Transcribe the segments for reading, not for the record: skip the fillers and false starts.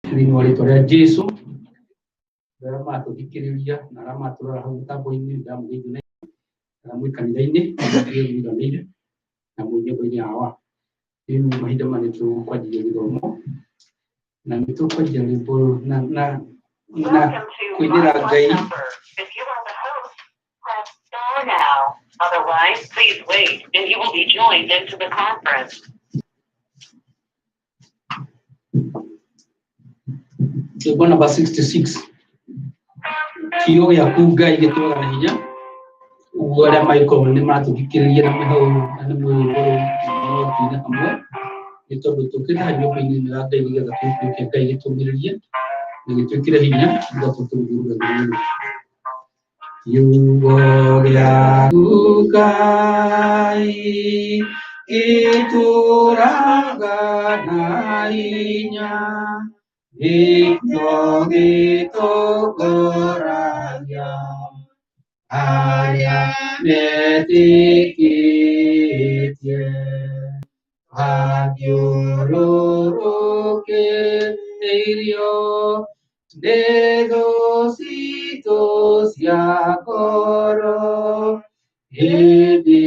Thĩinĩ wa rĩtwa rĩa Jesu, arĩa maratũthikĩrĩria na arĩa maratũrora hau mũtambo-inĩ, ndamũgeithia na arĩa mwĩ kanitha-inĩ mwĩranĩire na mwĩ nyũmba-inĩ ya Awa. Rĩu mahinda maya nĩ tũkwanjia gĩthomo na nĩ tũkwanjia rwĩmbo na Welcome to kũinĩra My Ngai. One Number. If you are the host, press star now. Otherwise, please wait and you will be joined into the conference. Rwĩmbo namba 66, kiugo gĩaku Ngai gĩtũraga na hinya. Ũguo arĩa mangĩkorwo nĩ maratũthikĩrĩria na mwĩ hau na nĩ mwĩ rwĩmbo rũu no tuine hamwe, nĩ tondũ tũkĩte haha nyũmba-inĩ ĩno ya Ngai nĩgetha kiugo kĩa Ngai gĩtũmĩrĩrie na gĩtwĩkĩre hinya nĩgetha tũtũrũge rũgendo rũrũ. Kiugo gĩaku Ngai gĩtũraga na hinya, nĩkĩo gĩtongoragia arĩa metĩkĩtie. Mathiũrũrũkĩirio nĩ thũ citũ cia ngoro, hĩndĩ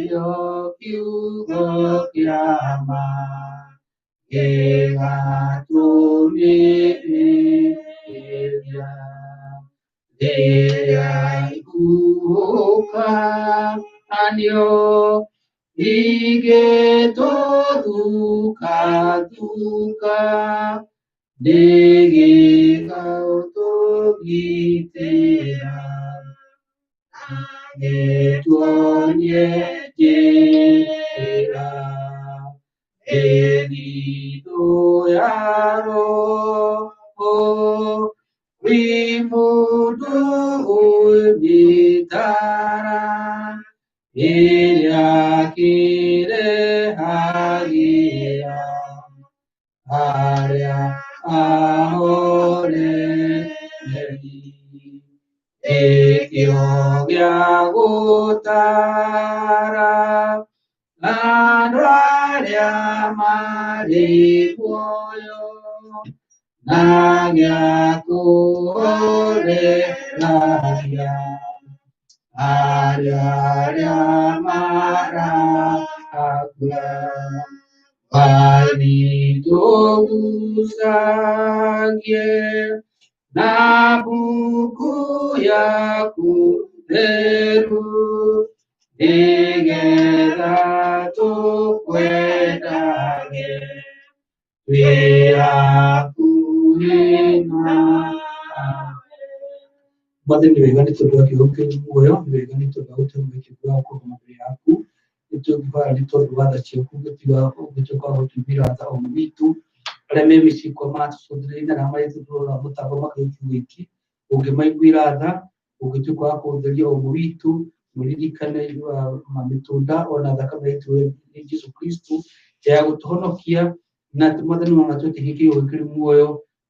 ĩyo kiugo kĩa ma gĩgatũmĩrĩria. Rĩrĩa ihuhũkanio igĩtũthukathuka, nĩgĩgaũtũgitĩra gĩtuonie njĩra. Mĩthithũ ya Roho kwĩ mũndũ ũmĩtara, ĩrĩa kĩrehagĩra arĩa ahoreri. Nĩkĩo gĩa gũtara andũ arĩa marĩ muoyo, na gĩa kũhoreragia arĩa arĩa marakua. Waritũgucagie na mbuku yaku theru, nĩgetha tũkwendage twĩ hakuhĩ nawe. Mwathani, nĩ wega nĩ tondũ wa kiugo kĩu muoyo, nĩ wega nĩ tondũ wa gũtũhe mweke wa kũrũgama mbere yaku. Nĩ tũngĩhoya nĩ tondũ wa tha ciaku, ũgĩtiga ũgĩtuĩka wa gũtũiguĩra tha o witũ arĩa me mĩciĩ kwa matũcũthĩrĩria na arĩa marĩtũrora mũtambo makĩgĩa kiugo gĩkĩ, ũngĩmaiguĩra tha, ũngĩtuĩka wa kũtheria ũmwe witũ, mũririkane mamĩtunda ona thakame yaitirwo nĩ Jesu Kristo ya gũtũhonokia, na atĩ Mwathani ona twetĩkia kiugo kĩrĩ muoyo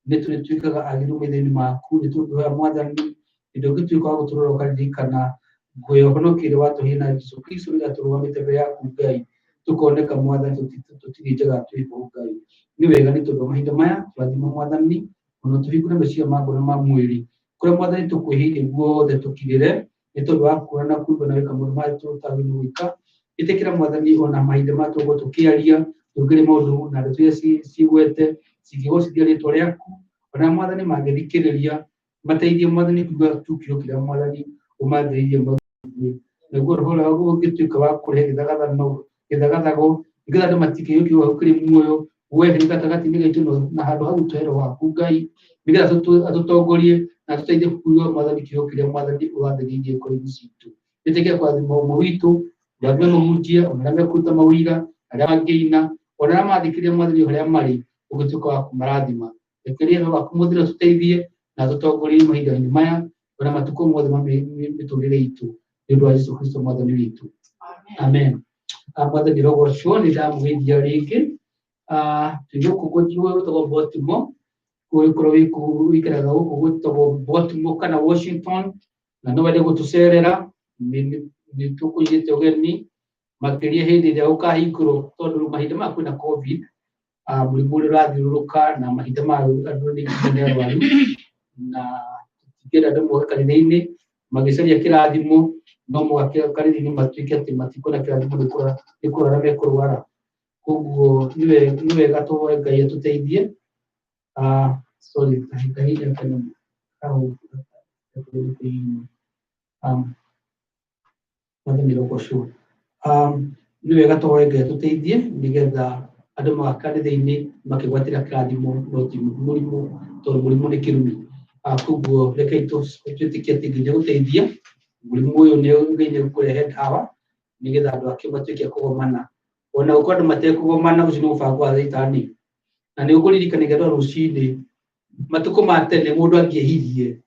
nĩ tũrĩtuĩkaga agĩrĩru maitho-inĩ maku. Nĩ tũngĩhoya Mwathani hĩndĩ ũngĩtuĩka wa gũtũrora ũkaririkana nguo ya ũhonokio ĩrĩa watũheire na Jesu Kristo, nĩgetha tũrũgamĩte mbere yaku Ngai tũkoneka Mwathani tũtirĩ njega twĩ ho Ngai. Nĩ wega nĩ tondũ wa mahinda maya, tũrathima Mwathani, ona tũhingũre meciria ma ngoro na ma mwĩrĩ kũrĩa Mwathani tũkwĩhĩirie guothe tũkirĩre, nĩ tondũ wa kuona na kũigua na gwĩka maũndũ marĩa tũtagĩrĩirwo gwĩka. Ĩtĩkĩra Mwathani ona mahinda maya tũgũkorwo tũkĩaria, tũngĩaria maũndũ na ndeto iria cigwete cingĩgocithia rĩtwa rĩaku, ona Mwathani mangĩthikĩrĩria mateithie Mwathani kũigua tu kiugo kĩrĩa Mwathani ũmathĩrĩirie maigue. Naguo roho ũrĩa ũngĩtuĩka wa kũrehe gĩthagathanũ gĩthagathago, nĩgetha andũ matikĩigue kiugo gĩaku kĩrĩ muoyo, weherie gatagatĩ-inĩ gaitũ na handũ hau tũhe roho waku Ngai, nĩgetha atũtongorie na atũteithie kũigua Mwathani kiugo kĩrĩa Mwathani ũrathĩrĩirie ngoro-inĩ citũ. Ĩtĩkĩra kũrathima ũmwe witũ, ũrathime mũhunjia, ona arĩa mekũruta mawĩra, arĩa mangĩina, ona arĩa mathikĩrĩria Mwathani o harĩa marĩ, ũgĩtuĩka wa kũmarathima. Rekereria roho waku mũtheru atũteithie na atũtongorie mahinda-inĩ maya ona matukũ mothe ma mĩtũrĩre itũ, nĩ ũndũ wa Jesu Kristo Mwathani witũ. Amen. Mwathani rogocwo, nĩ ndamũgeithia rĩngĩ. Twĩ gũkũ gwĩtagwo Baltimore, ũngĩkorwo wĩ kũu ũikaraga gũkũ gwĩtagwo Baltimore kana Washington, na no wende gũtũcerera, nĩ tũkũnyitĩte ũgeni, makĩria hĩndĩ ĩrĩa ũkahingũrwo, tondũ mahinda maya kwĩna COVID. Mũrimũ ũrĩa ũrathiũrũrũka na mahinda maya andũ nĩ nĩ arwaru na tũtingĩenda andũ moke kanitha-inĩ magĩcaria kĩrathimo no mũhaka kanitha-inĩ matuĩke atĩ matikuona kĩrathimo nĩ kũrwara mekũrwara. Koguo nĩ wega tũhoe Ngai atũteithie. Sorry, kahinda kanyamũ hau. Mwathani arogocwo. Nĩ wega tũhoe Ngai atũteithie nĩgetha andũ moka kanitha-inĩ makĩgwatĩra kĩrathimo no ti mũrimũ, tondũ mũrimũ nĩ kĩrumi. Koguo rekei twĩtĩkie atĩ Ngai nĩ egũteithia mũrimũ ũyũ, nĩ Ngai nĩ egũkũrehe ndawa nĩgetha andũ ake matuĩke a kũgomana. Ona gũkorwo andũ matekũgomana, ũcio nĩ mũbango wa Caitani. Na nĩ ũkũririkanagia andũ a rũcinĩ, matukũ ma tene mũndũ angĩehirie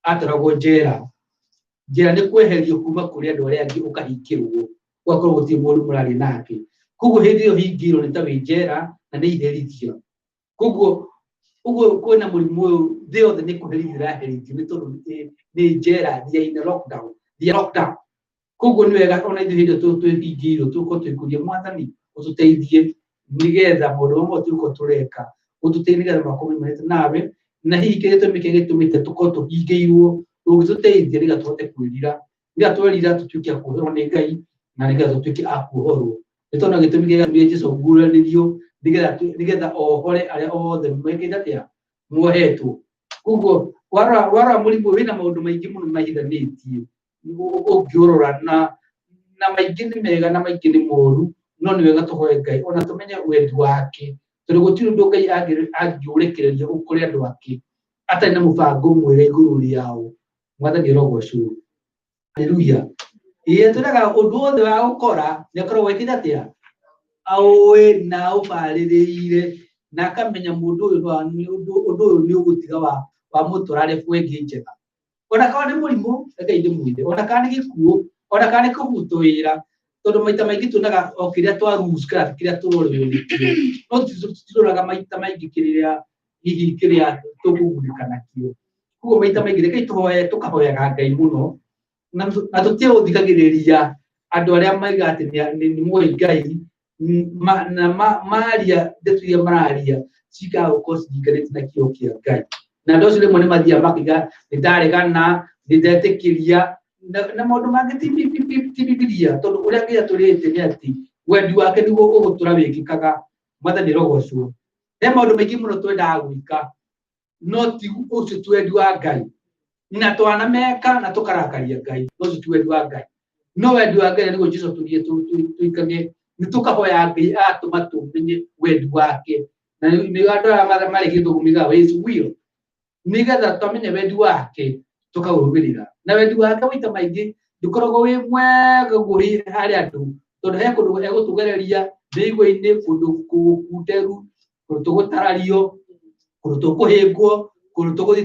atwaragwo njera. Njera nĩ kweherio kuma kũrĩ andũ arĩa angĩ, ũkahingĩrwo, ũgakorwo gũtirĩ mũndũ mũraria nake. Koguo hĩndĩ ĩyo hingĩirwo nĩ ta wĩ njera na nĩ iherithia. Koguo ũguo kwĩna mũrimũ ũyũ, thĩ yothe nĩ kũherithio ĩraherithio nĩ tondũ nĩ njera, they are in a lockdown, they are locked up. Koguo nĩ wega ona ithuĩ hĩndĩ ĩyo twĩhingĩirwo tũkorwo twĩkũria Mwathani ũtũteithie nĩgetha maũndũ mamwe tũgũkorwo tũreka ũtũteithie nĩgetha makorwo maimanĩte nawe, na hihi kĩrĩa gĩtũmi kĩrĩa gĩtũmĩte tũkorwo tũhingĩirwo ũngĩtũteithia nĩgetha tũhote kwĩrira, nĩgetha twerira tũtuĩke a kuoherwo nĩ Ngai na nĩgetha tũtuĩke a kuohorwo. Nĩ tondũ gĩtũmi kĩrĩa gĩatũmire Jesũ guraranĩrio nĩgetha ohore arĩa othe mekĩte atĩa muohetwo. Koguo warora mũrimũ wĩna maũndũ maingĩ mũno mahithanĩtie ũngĩũrora, na maingĩ nĩ mega na maingĩ nĩ moru, no nĩ wega tũhoe Ngai ona tũmenye wendi wake, tondũ gũtirĩ ũndũ Ngai angĩũrekereria ũkore andũ ake atarĩ na mũbango mwega igũrũ rĩao. Mwathani arogocwo. Haleluya. Ĩĩ, twĩraga ũndũ wothe wa gũkora nĩ akoragwo ekĩte atĩa, aũĩ na aũbarĩrĩire na akamenya mũndũ ũyũ ũndũ ũyũ nĩ ũgũtiga wa mũtwara level ĩngĩ njega. Ona kana nĩ mũrimũ, reke ndĩmwĩre, ona kana nĩ gĩkuũ, ona kana nĩ kũbutwo wĩra, tondũ maita maingĩ tuonaga o kĩrĩa twa lose kana kĩrĩa tũrorwo nĩkĩo, no tũtiroraga maita maingĩ kĩrĩa hihi kĩrĩa tũkũgunĩka nakĩo. Koguo maita maingĩ rekei tũhoe, tũkahoyaga Ngai mũno na tũtige gũthikagĩrĩria andũ arĩa maiga atĩ nĩ moĩ Ngai na maria ndeto iria mararia cikaga gũkorwo ciringanĩte na kiugo kĩa Ngai. Na andũ acio rĩmwe nĩ mathiaga makiuga nĩ ndaregana, nĩ ndetĩkĩria na maũndũ mangĩ ti Bibilia, tondũ ũrĩa Ngai atũrĩte nĩ atĩ wendi wake nĩguo ũgũtũra wĩkĩkaga. Mwathani arogocwo. He maũndũ maingĩ mũno twendaga gwĩka no ti ũcio ti wendi wa Ngai, na twanameka na tũkarakaria Ngai, no ũcio ti wendi wa Ngai. No wendi wa Ngai nĩguo Jesũ atũrie tũikage nĩ tũkahoya Ngai agatũma tũmenye wendi wake, na nĩ andũ aya marĩ gĩthũngũ migaga his will, nĩgetha twamenya wendi wake tũkaũrũmĩrĩra. Na wendi wake maita maingĩ ndũkoragwo wĩ mwega ũguo harĩ andũ, tondũ he kũndũ egũtũgereria mĩigua-inĩ, kũndũ gũkunderu, kũndũ tũgũtarario, kũndũ tũkũhĩngwo, kũndũ tũgũthiĩ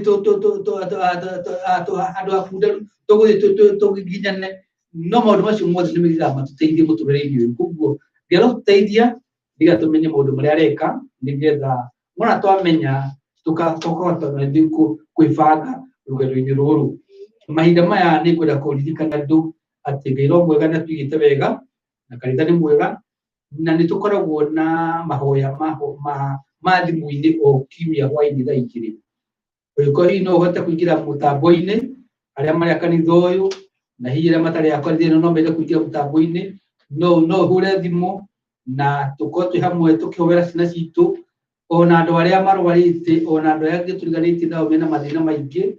andũ akunderu tũgũthiĩ tũgiginyane, no maũndũ macio mothe nĩ mathiaga matũteithie mũtũrĩre-inĩ ũyũ. Koguo Ngai arotũteithia nĩgetha tũmenye maũndũ marĩa areka, nĩgetha wona twamenya tũkahota na ithuĩ kwĩbanga rũgendo-inĩ rũrũ. Mahinda maya nĩ ngwenda kũririkana andũ atĩ Ngai no mwega na atũigĩte wega na kanitha nĩ mwega, na nĩ tũkoragwo na mahoya ma thimũ-inĩ o kiumia hwaĩ-inĩ thaa 2. Ũngĩkorwo hihi no ũhote kũingĩra mũtambo-inĩ, arĩa marĩ a kanitha ũyũ na hihi arĩa matarĩ a kanitha ĩno no mende kũingĩra mũtambo-inĩ, no ũhũre thimũ na tũkorwo twĩ hamwe tũkĩhoera ciana citũ, ona andũ arĩa marwarĩte, ona andũ arĩa angĩ tũriganĩtie nao mena mathĩna maingĩ,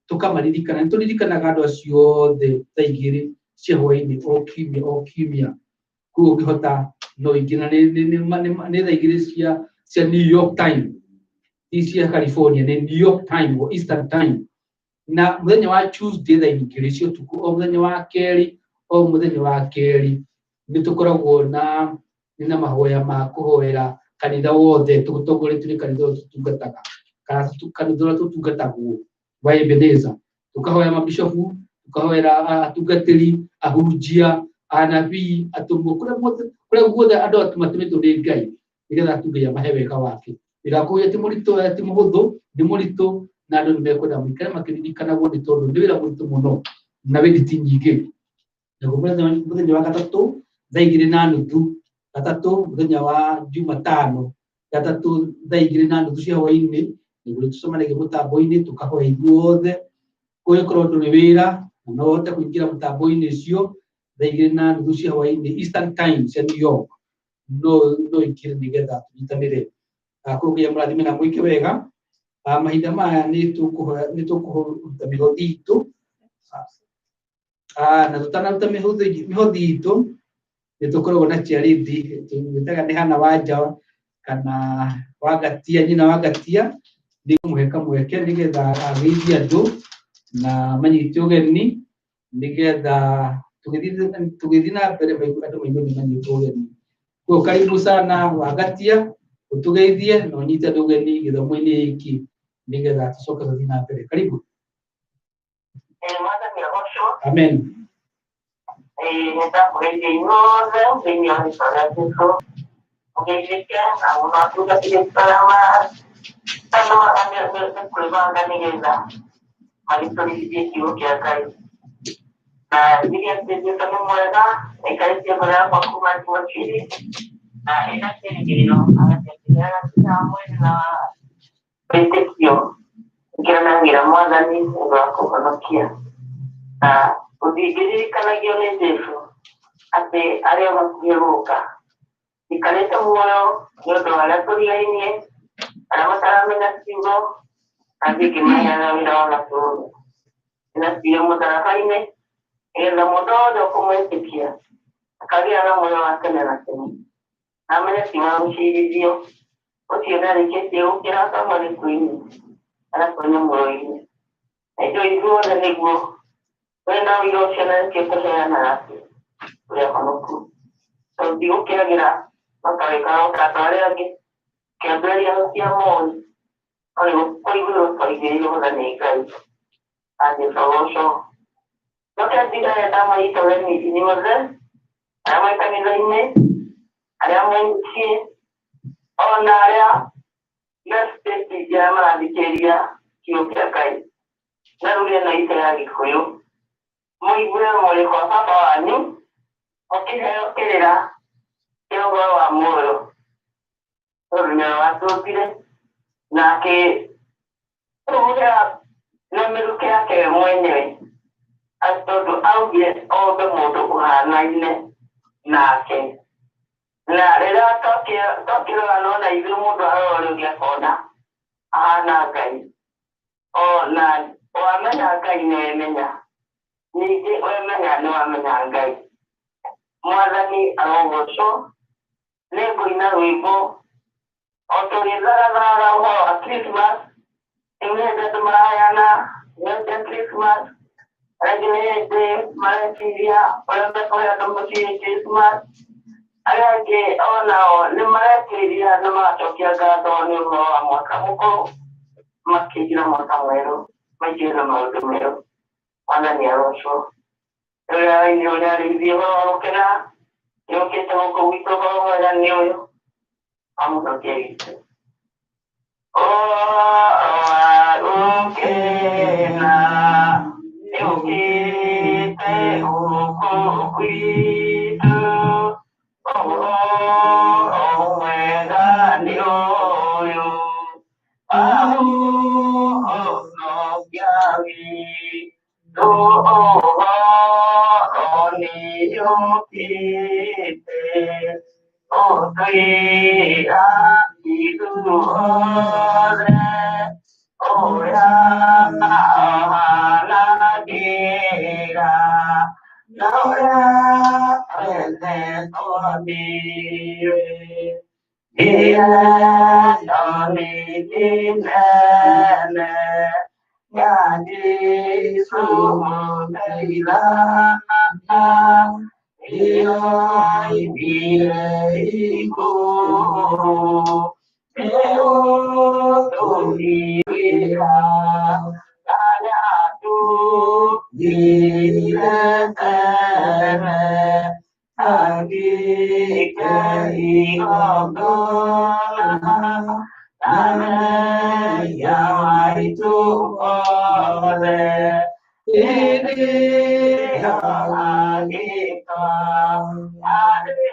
tũkamaririkana. Nĩ tũririkanaga andũ acio othe thaa 2 cia hwaĩ-inĩ o kiumia o kiumia. Koguo ũngĩhota no ingĩ, na nĩ thaa 2 cia New York time, ti cia California, nĩ New York time or Eastern time. Na mũthenya wa Tuesday thaa 2 cia ũtukũ, o mũthenya wa kerĩ, o mũthenya wa kerĩ nĩ tũkoragwo na mahoya ma kũhoera kanitha wothe tũtongoretio nĩ kanitha ũrĩa tũtungataga kana kanitha ũrĩa tũtungatagwo wa Ebenezer. Tũkahoya mabishopu, tũkahoera atungatĩri, ahunjia, anabii, atũmwo, kũrĩa guothe andũ matũmĩtwo nĩ Ngai nĩgetha Ngai amahe wega wake. Wĩra wa kũhuja ti mũritũ, ti mũhũthũ, nĩ mũritũ, na andũ nĩ mekwenda mũikare makĩririkanagwo nĩ tondũ nĩ wĩra mũritũ mũno na wĩ nditi nyingĩ. Naguo mũthenya wa gatatũ thaa 2:30, gatatũ mũthenya wa Jumatano Gatatũ thaa igĩrĩ na nuthu cia hwaĩ-inĩ nĩguo tũcemanagia mũtambo-inĩ tũkahoya ithuothe. Kũngĩkorwo ndũrĩ wĩra na no ũhote kũingĩra mũtambo-inĩ ũcio thaa igĩrĩ na nuthu cia hwaĩ-inĩ Eastern Time cia New York, no no ingĩre nĩgetha tũnyitanĩre. Kũngĩa mũrathime na mwĩke wega. Mahinda maya nĩ tũkũruta mĩhothi itũ, na tũtanaruta mĩhothi itũ nĩ tũkoragwo na charity twĩtaga nĩ Hana Wanja kana Wangatia, nyina Wangatia, nĩ kũmũhe kamweke nĩgetha ageithie andũ na manyite ũgeni nĩgetha tũgĩthiĩ na mbere andũ maigue nĩ manyitwo ũgeni. Koguo karibu sana Wangatia, ũtũgeithie na ũnyite andũ ũgeni gĩthomo-inĩ gĩkĩ nĩgetha tũcoke tũthiĩ na mbere. Karibu. Mwathani agocwo. Amen. Nĩndamũgeithia inyuothe thĩinĩ wa rĩtwa rĩa Jesũ. Mũgeithĩke na mũno atungatĩri arĩa matanoaga nĩ kwĩbanga nĩgetha magĩtũrithie kiugo kĩa Ngai. Na njigue atĩ Jesũ nĩ mwega, aikarĩtie ngoro yakwa kuma Jumapili na ĩna kĩĩrĩgĩrĩro agakĩnjĩra agakinya mwena na wĩtĩkio ngĩranagĩra Mwathani nĩ ũndũ wa kũhonokia. Na ũndingĩririkanagio nĩ Jesũ atĩ arĩ o hakuhĩ gũka. Njikarĩte muoyo nĩ ũndũ wa arĩa tũrigainie, arĩa mataramenya kiugo, na thiĩ ngĩmaheaga wĩra wa gatũrũme. Nĩnakuire mũtharaba-inĩ nĩgetha mũndũ wothe ũkũmwĩtĩkia akagĩa na muoyo wa tene na tene. Na amenye ti wa gũcirithio, ũcio nĩarĩkĩtie gũkĩra akauma gĩkuũ-inĩ agatonya muoyo-inĩ. Na ithuĩ ithuothe nĩguo tũrĩ na ũira ũcio na nĩkĩo tũheanaga atĩ tũrĩ ahonoku. Tondũ ndigũkĩagĩra no ta wĩkaga o ta andũ arĩa angĩ, kĩambĩrĩria gũtiamoĩ, no nĩ kũiguĩrwo twaiguĩrĩirwo tha nĩ Ngai. Na Jesũ agocwo. Njoke ndigane ndamanyita ũgeni inyuothe arĩa mwĩ kanitha-inĩ, arĩa mwĩ mũciĩ, ona arĩa me state ingĩ arĩa marathikĩrĩria kiugo kĩa Ngai na lugha ĩno itũ ya Gĩkũyũ. Mũigue mũrĩ kwa baba wanyu mũkĩheo kĩrĩra kĩa ũhoro wa muoyo, tondũ nĩwe watũmbire na akĩtũhũthĩra na mĩrukĩ yake we mwenyewe, atĩ tondũ augire ombe mũndũ ũhanaine nake. Na rĩrĩa twakĩrora nona ithuĩ mũndũ arora ũrĩa ũngĩ akona ahana Ngai. Ona wamenya Ngai nĩ wemenya, ningĩ wemenya nĩ wamenya Ngai. Mwathani arogocwo. Nĩngũina rwĩmbo o tũgĩtharatharaga ũhoro wa Christmas. Rĩu nĩ hĩndĩ andũ maraheana iheo cia Christmas, arĩa angĩ nĩ hĩndĩ mareciria ũrĩa mekũhe andũ mũciĩ Christmas, arĩa angĩ onao nĩ mareciria na magacokia ngatho nĩ ũhoro wa mwaka mũkũrũ, makĩingĩra mwaka mwerũ, maingĩre na maũndũ merũ. Mwathani arocwo. Ũrĩa wainire ũrĩa arĩithie ũhoro wa gũkena, nĩũkĩte gũkũ gwitũ ũhoro mwega nĩ ũyũ wa mũhonokia witũ. Ũhoro wa gũkena nĩũkĩte gũkũ gwitũ, ũhoro mwega nĩ ũyũ wa mũhonokia witũ, ũhoro nĩũkĩte ũtwĩra ithuothe ũrĩa ahanagĩra na ũrĩa endetwo nĩwe. Kĩheo nĩ kĩnene kĩa Jesũ mũteithania, ĩoimire igũrũ nĩũtũiguĩra arĩa tũthire tene, agĩke igongona na mehia maitũ mothe. Hĩndĩ ĩyo agĩka arĩ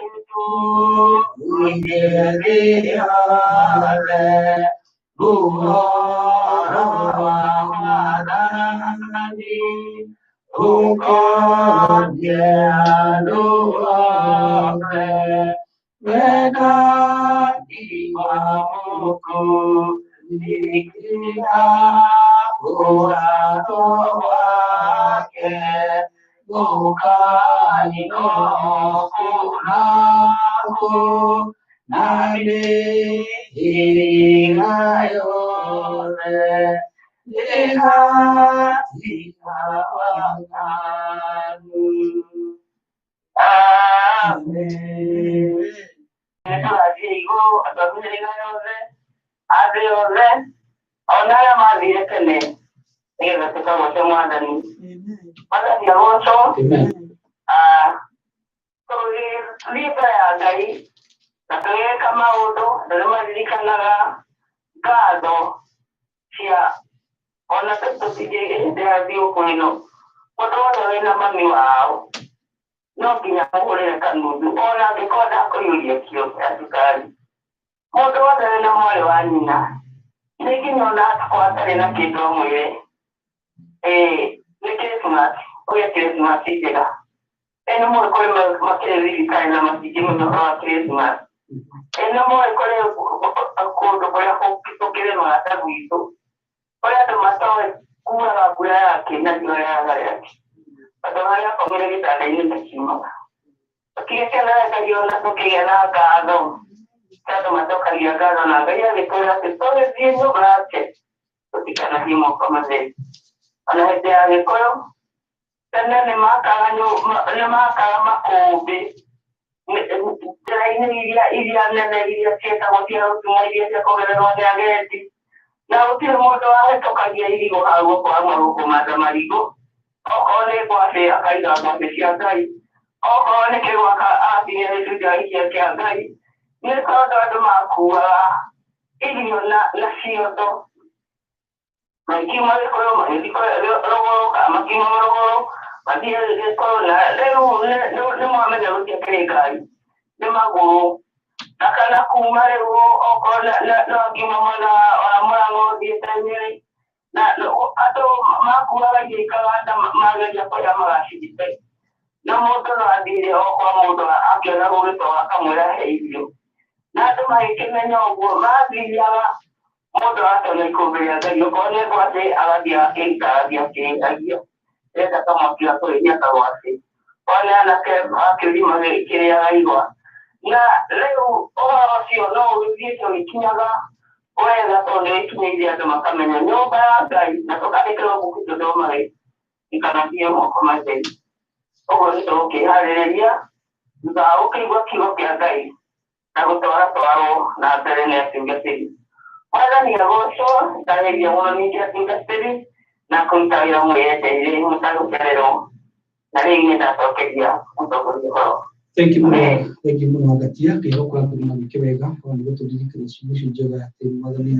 Thank you muno, thank you muno Ngatia ngai gũkũrathima na gwĩke wega ona nĩ gũtũririkania ciugo icio njega atĩ mwathani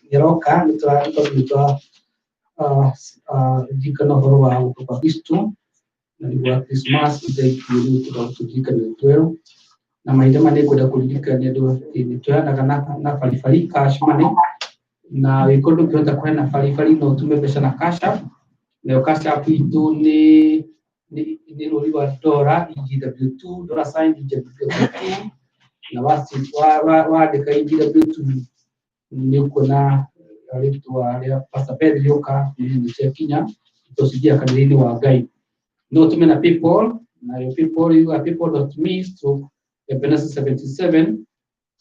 nĩaroka nĩ tũraririkana ũhoro wa gũka kwa Kristo na nĩguo wa Christmas. Thank you nĩ tũririkania tweru na mahinda maya nĩngwenda kũririkania andũ atĩ nĩ tũheanaga na baribari cash money na wĩkorwo ndũngĩhota kũheana baribari no ũtũme mbeca na Cash App, nayo Cash App itũ nĩ rũri rwa dora EGW2 dollar sign EGW2 na wandĩka EGW2 nĩ ũkuona rĩtwa rĩa Pastor Beth rĩũka nĩ ciakinya tũcithia kanitha-inĩ wa Ngai. No ũtũme na PayPal, nayo PayPal yugaga paypal.me/Ebenezer77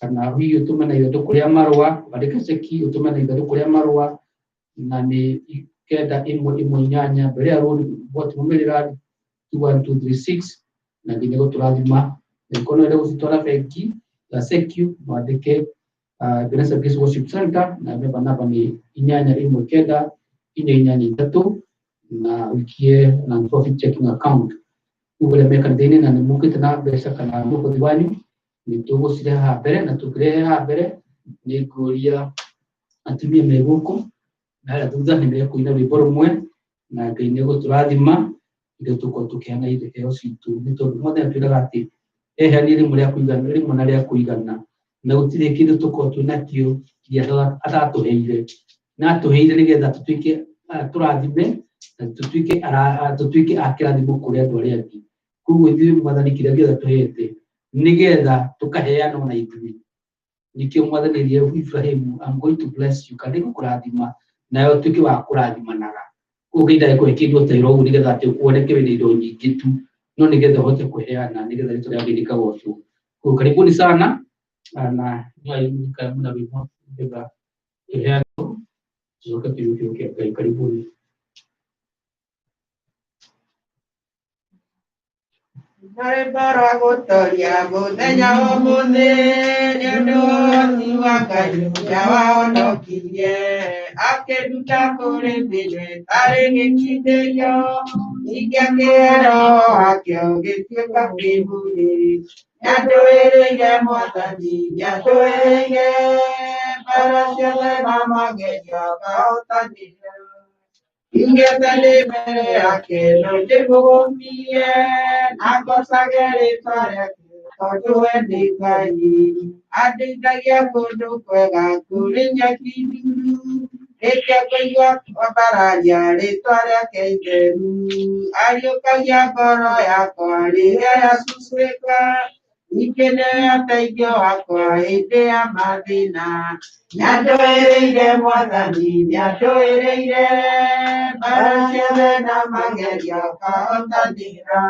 kana hihi ũtũme na ithandũkũ rĩa marũa, wandĩke ceki ũtũme na ithandũkũ rĩa marũa na nĩ 918 Berea Road, Baltimore, Maryland 21236 na nginya gũtũrathima. Angĩkorwo no wende gũcitwara bengi ya Secu, wandĩke Ebenezer Grace Worship Center na member number nĩ 819 483 na ũikie non-profit checking account. Rĩu arĩa me kanitha-inĩ na nĩ mũkĩte na mbeca kana mũhothi wanyu nĩ tũgũcirehe haha mbere, na tũkĩrehe haha mbere nĩ ngũria atumia me gũkũ na harĩa thutha nĩ mekũina rwĩmbo rũmwe na Ngai nĩ egũtũrathima indo tũkorwo tũkĩheana iheo citũ nĩ tondũ mwathani atwĩraga atĩ Eheanire rĩmwe rĩa kũigana rĩmwe na rĩa kũigana na gũtirĩ kĩndũ tũkorwo twĩ nakĩo kĩrĩa atatũheire na atũheire nĩgetha tũtuĩke tũrathime na tũtuĩke tũtuĩke a kĩrathimo kũrĩ andũ arĩa angĩ. Koguo ithuĩ Mwathani kĩrĩa gĩothe tũhete nĩgetha tũkaheana ona ithuĩ. Nĩkĩo Mwathani erire Ibrahimu, I'm going to bless you, kana nĩngũkũrathima nawe ũtuĩke wa kũrathimanaga. Koguo Ngai ndagĩkũhe kĩndũ o ta ĩro ũguo nĩgetha atĩ woneke wĩna indo nyingĩ tu, no nĩgetha ũhote kũheana nĩgetha rĩtwa rĩa Ngai rĩkagocwo. Koguo karibuni sana na mna wĩmbo nĩgetha tũheane tũcoke tũigue kiugo kĩa Ngai. Karibuni. Rwĩmbo rwa gũtoria mũthenya ũmũthĩ nĩ ũndũ ũhoti wa Ngai ũrĩa wahonokirie akĩnduta kũrĩ thĩna ĩtarĩ gĩkindĩrio ningĩ akĩhe roho wake ũgĩtuĩka kĩguni. Nĩandũĩrĩire Mwathani, nĩandũĩrĩire mbara ciothe na magerio akahotanĩra. Ingĩte ndĩ mbere yake no ndĩmũgũmie na ngocage rĩtwa rĩake tondũ we nĩ Ngai. Andeithagia kũndũ kwega kũrĩ nyeki nduru, rĩrĩa ngũigua kwambararia rĩtwa rĩake itheru. Ariũkagia ngoro yakwa rĩrĩa yacucũĩka, ningĩ nĩwe ũteithio wakwa hĩndĩ ya mathĩna. Nĩandũĩrĩire Mwathani, nĩandũĩrĩire mbara ciothe na magerio akahotanĩra.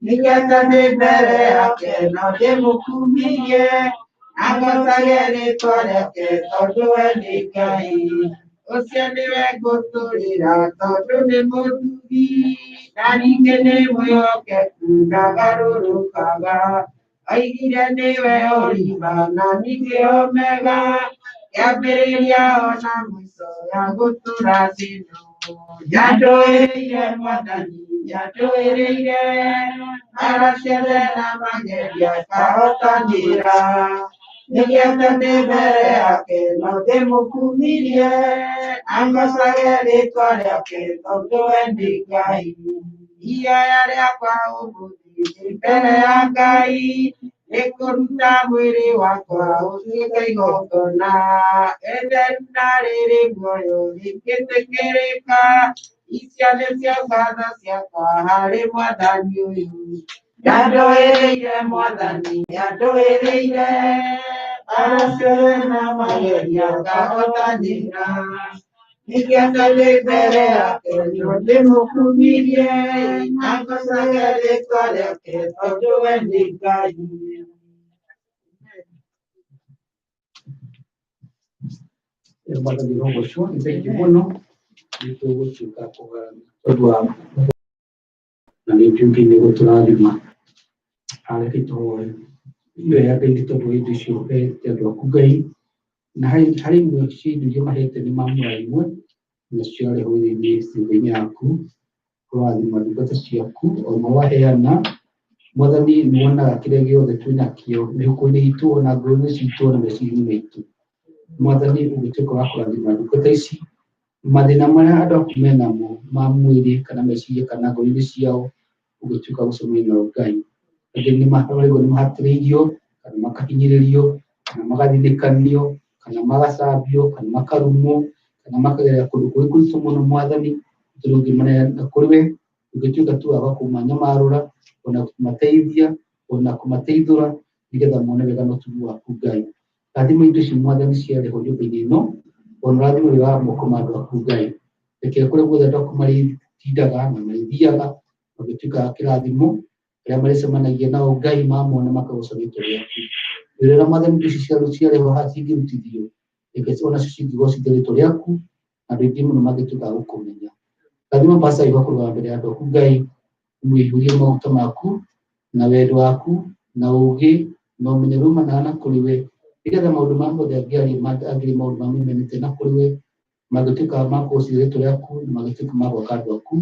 Nĩngĩte ndĩ mbere yake no ndĩmũkumirie na ngocage rĩtwa rĩake tondũ we nĩ Ngai. Ũcio nĩwe ngũtũrĩra tondũ nĩ mũtugi na ningĩ nĩ mwĩhokeku ndagarũrũkaga. Oigire nĩwe ũriba na ningĩ Omega, kĩambĩrĩria ona mũico ya gũtũra thĩ ĩno. Nĩandũĩrĩire Mwathani, nĩandũĩrĩire mbara ciothe na magerio akahotanĩra. Nĩngĩte ndĩ mbere yake no ndĩmũkumirie na ngocage rĩtwa rĩake tondũ we nĩ Ngai. Ihoya rĩakwa ũmũthĩ ndĩ mbere ya Ngai nĩ kũruta mwĩrĩ wakwa ũtuĩke igongona itheru na rĩrĩ muoyo rĩngĩtĩkĩrĩka. Icio nĩcio ngatho ciakwa harĩ Mwathani ũyũ. Nĩandũĩrĩire Mwathani, nĩandũĩrĩire mbara ciothe na magerio akahotanĩra. Nĩngĩte ndĩ mbere yake no ndĩmũkumirie na ngocage rĩtwa rĩake tondũ we nĩ Ngai. Mwathani rogocwo nĩ thengiũ mũno nĩ tũgũtuĩka kũgana tondũ wa na nĩ njũĩ nĩ gũtũrathima. Reke tũhoe. Ihoya Ngai nĩ tondũ wa indo icio ũhete andũ aku Ngai na harĩ imwe cia indo iria mahete nĩ mamũra imwe na ciarehwo thĩinĩ nyũmba-inĩ yaku kũrathima ndungata ciaku o ũmwe waheana. Mwathani nĩ wonaga kĩrĩa gĩothe twĩ nakĩo mĩhuko-inĩ itũ ona ngoro-inĩ citũ ona meciria-inĩ maitũ. Mwathani ũgĩtuĩka wa kũrathima ndungata ici mathĩna marĩa andũ aku menamo ma mwĩrĩ kana meciria kana ngoro-inĩ ciao ũgĩtuĩka gũcemania nao Ngai. Angĩ nĩ marigwo nĩ mahatĩrĩirio kana makahinyĩrĩrio kana magathinĩkanio kana magacambio kana makarumwo kana makagerera kũndũ kũrĩ kũritũ mũno Mwathani tondũ ũngĩmaneana kũrĩ we ũngĩtuĩka tu wa kũmanyamarũra ona kũmateithia ona kũmateithũra nĩgetha mone wega na ũtugi waku Ngai. Rathima indo ici Mwathani ciarehwo nyũmba-inĩ ĩno ona ũrathime wĩra wa moko ma andũ aku Ngai. Reke kũrĩa guothe andũ aku marĩtindaga na marĩthiaga magĩtuĩka kĩrathimo arĩa marĩcemanagia nao Ngai mamona makagoca rĩtwa rĩaku. Wĩra ũrĩa Mwathani indo ici ciarehwo haha cingĩrutithio reke onacio cingĩgocithia rĩtwa rĩaku na andũ aingĩ mũno mangĩtuĩka a gũkũmenya. Rathima Pastor Igwa kũrũgama mbere ya andũ aku Ngai ũmũihũrie maguta maku na wendo waku na ũũgĩ na ũmenyo ũrĩa umanaga na kũrĩ we nĩgetha maũndũ marĩa mothe angĩaria angĩaria maũndũ marĩa maumanĩte na kũrĩ we mangĩtuĩka ma kũgocithia rĩtwa rĩaku na mangĩtuĩka ma gwaka andũ aku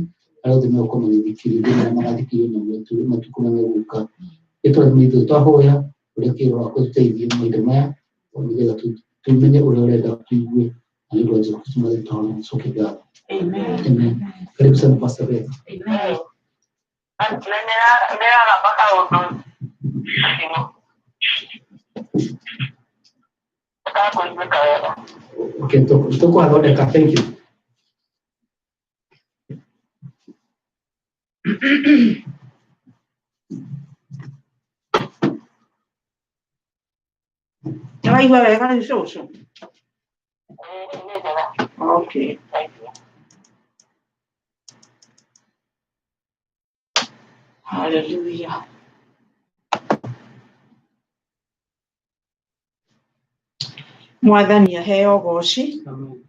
arĩa othe megũkorwo magĩthikĩrĩria na arĩa magathikĩrĩria na matukũ marĩa megũka. Ĩtũrathime ithuĩ twahoya ũrĩa kĩroho waku ũtũteithie mahinda maya nĩgetha tũmenye ũrĩa ũrenda tũigue na nĩ ũndũ wa Jesũ Kristo Mwathani twahoya na tũcoke ngatho. Amen. Karibu sana Pastor Beth. Na nĩraramba kaũndũ Ndakũiguĩka wega. Okay, tũkũhathondeka. Thank you. Nĩ waigua wega rĩu cũcũ? Ĩĩ, nĩ njega. Okay. Thank you. Hallelujah. Mwathani aheo ũgoci. Amen.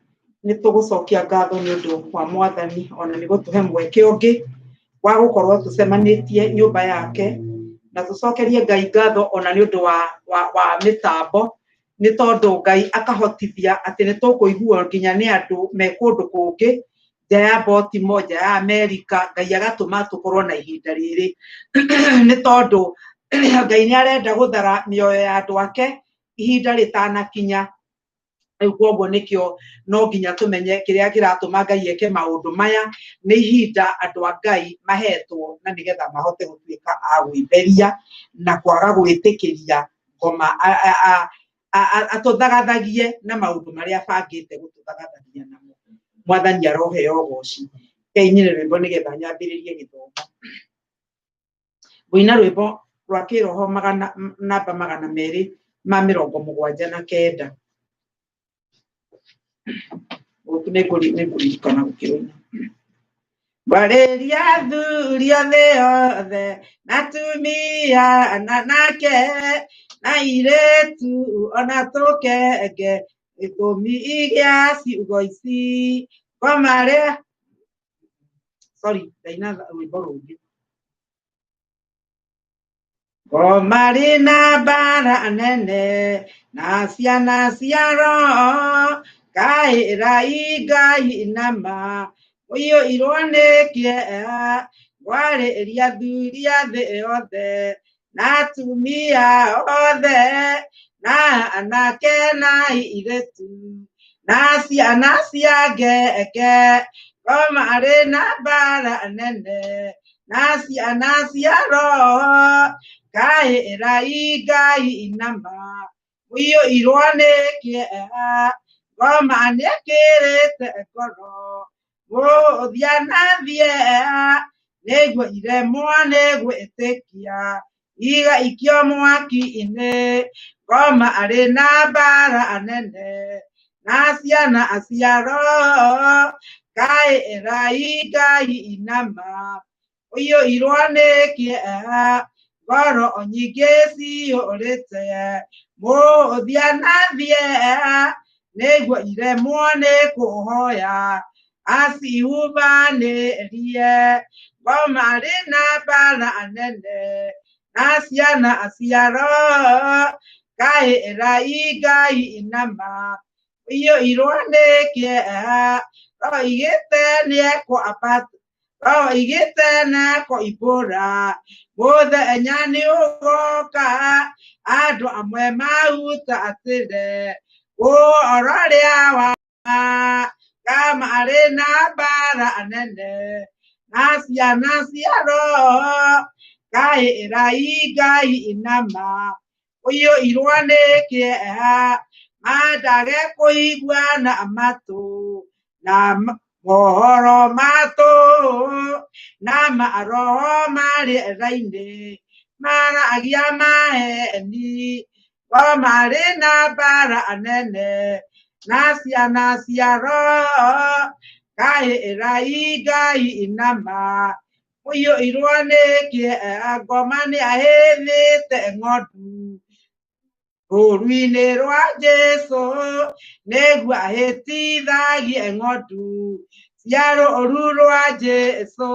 Nĩ tũgũcokia ngatho nĩ ũndũ wa Mwathani ona nĩ gũtũhe mweke ũngĩ wa gũkorwo tũcemanĩtie nyũmba yake, na tũcokerie Ngai ngatho ona nĩ ũndũ wa mĩtambo, nĩ tondũ Ngai akahotithia atĩ nĩ tũkũiguo nginya nĩ andũ me kũndũ kũngĩ nja ya Baltimore, nja ya Amerika. Ngai agatũma tũkorwo na ihinda rĩrĩ nĩ tondũ Ngai nĩ arenda gũthara mĩoyo ya andũ ake ihinda rĩtanakinya. Rĩu koguo nĩkĩo no nginya tũmenye kĩrĩa kĩratũma Ngai eke maũndũ maya. Nĩ ihinda andũ a Ngai mahetwo na nĩgetha mahote gũtuĩka a gwĩtheria na kwaga gwĩtĩkĩria ngoma atũthagathagie na maũndũ marĩa abangĩte gũtũthagathagia namo. Mwathani aroheo ũgoci. Rekei nyine rwĩmbo nĩgetha nyambĩrĩrie gĩthomo. Ngũina rwĩmbo rwa kĩroho magana namba 279. Gũkũ nĩngũririkana gũkĩrũina. Ngwarĩria athuri othe othe na atumia na anake na airĩtu ona tũkenge, gĩtũmi gĩa ciugo ici ngoma rĩa, sorry, ndaina rwĩmbo rũngĩ. Ngoma rĩna mbara nene na ciana cia roho, kaĩrai Ngai nama mũiyũirwo nĩ kĩeha. Ngwarĩria athuri a thĩ yothe na atumia othe na anake na airĩtu na ciana cia ngenge, ngoma rĩna mbara nene na ciana cia roho, kaĩrai Ngai nama mũiyũirwo nĩ kĩeha. Ngoma nĩĩkĩrĩte ngoro mũthia na thieha, nĩguo iremwo nĩ gwĩtĩkia igaikio mwaki-inĩ. Ngoma arĩ na mbara nene na ciana cia roho, kaĩrai Ngai nama ũiyũirwo nĩ kĩeha. Ngoro nyingĩ ciyũrĩte mũthia na thieha, nĩguo iremwo nĩ kũhoya acihubanĩrie. Ngoma rĩna mbara nene na ciana cia roho, kaĩrai Ngai nama ũiyũirwo nĩ kĩeha. Roho igĩte nĩekwambata, roho igĩte nĩekũimbũra, mũthenya nĩũgoka andũ amwe mahutatĩre ũhoro ũrĩa wa ma. Kama arĩ na mbara nene na ciana cia roho, kaĩrai Ngai nama ũiyũirwo nĩ kĩeha. Mandage kũigua na matũ na mohoro matũ na maroho marĩera-inĩ maragia maheni. Ngoma rĩna mbara nene na ciana cia roho, kaĩrai Ngai nama mũiyũirwo nĩ kĩeha. Ngoma nĩahĩthĩte ng'ondu rũũru-inĩ rwa Jesũ, nĩguo ahĩtithagie ng'ondu cia rũũru rwa Jesũ.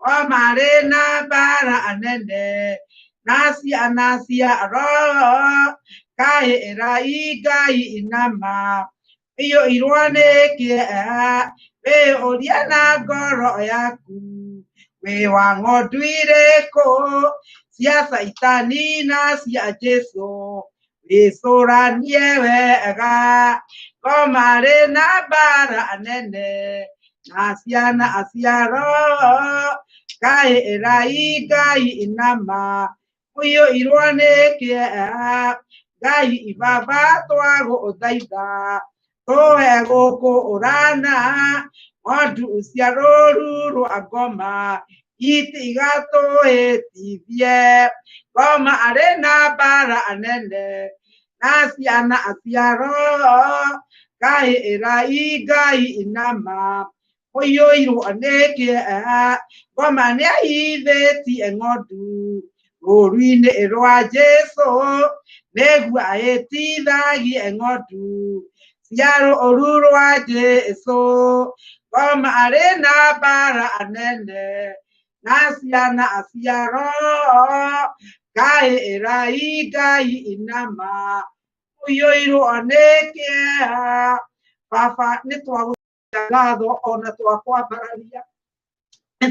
Ngoma rĩna mbara nene na ciana cia roho, kaĩrai Ngai nama ũiyũirwo nĩ kĩeha. Wĩyũrie na ngoro yaku wĩ wa ng'ondu irĩkũ, cia Caitani na cia Jesũ, wĩcũranie wega. Ngoma rĩna mbara nene na ciana cia roho, kaĩrai Ngai nama Ũiyũirwo nĩ kĩeha Ngai baba twagũthaitha tũhe gũkũrana ng'ondu cia rũũru rwa ngoma itigatũhĩtithie. Ngoma arĩ na mbara nene na ciana cia roho Ngai ĩrai Ngai nama ũiyũirwo nĩ kĩeha. Ngoma nĩahithĩtie ng'ondu rũũru-inĩ rwa Jesũ nĩguo ahĩtithagie ng'ondu cia rũũru rwa Jesũ. Ngoma arĩ na mbara nene na ciana cia roho Ngai ĩrai Ngai nama ũiyũirwo nĩ kĩeha. Baba nĩ twagũcokeria ngatho ona twakwambararia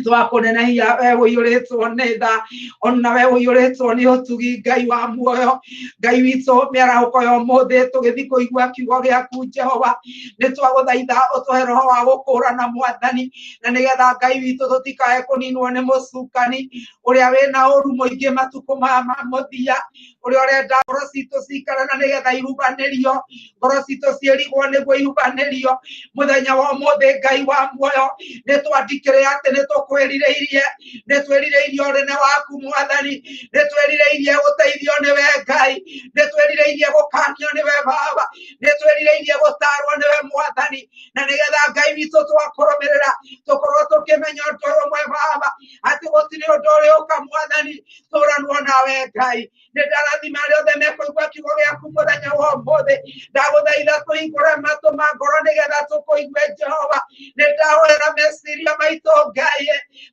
twakũnenehia we ũiyũrĩtwo nĩ tha ona we ũiyũrĩtwo nĩ ũtugi Ngai wa muoyo. Ngai witũ mĩarahũko ya ũmũthĩ tũgĩthiĩ kũigua kiugo gĩaku Jehova, nĩ twagũthaitha ũtũhe roho wa gũkũrana Mwathani, na nĩgetha Ngai witũ tũtikae kũninwo nĩ mũcukani ũrĩa wĩna ũru mũingĩ matukũ maya ma mũthia, ũrĩa ũrenda ngoro citũ cikare na nĩgetha ihubanĩrio, ngoro citũ ciĩrigwo nĩguo ihubanĩrio. Mũthenya wa ũmũthĩ Ngai wa muoyo nĩ twandikĩre atĩ nĩ tũkwĩrirĩirie, nĩ twĩrirĩirie ũnene waku Mwathani, nĩ twĩrirĩirie gũteithio nĩwe Ngai, nĩ twĩrirĩirie gũkanio nĩwe Baba, nĩ twĩrirĩirie gũtarwo nĩwe Mwathani, na nĩgetha Ngai witũ twakũrũmĩrĩra tũkorwo tũkĩmenya ũndũ ũyũ ũmwe Baba, atĩ gũtirĩ ũndũ ũrĩũka Mwathani tũranwo nawe Ngai. Nĩ ndarathima arĩa othe mekũigua kiugo gĩaku mũthenya wa ũmũthĩ, ndagũthaitha tũhingũre matũ ma ngoro nĩgetha tũkũigue Jehova. Nĩ ndahoera meciria maitũ Ngai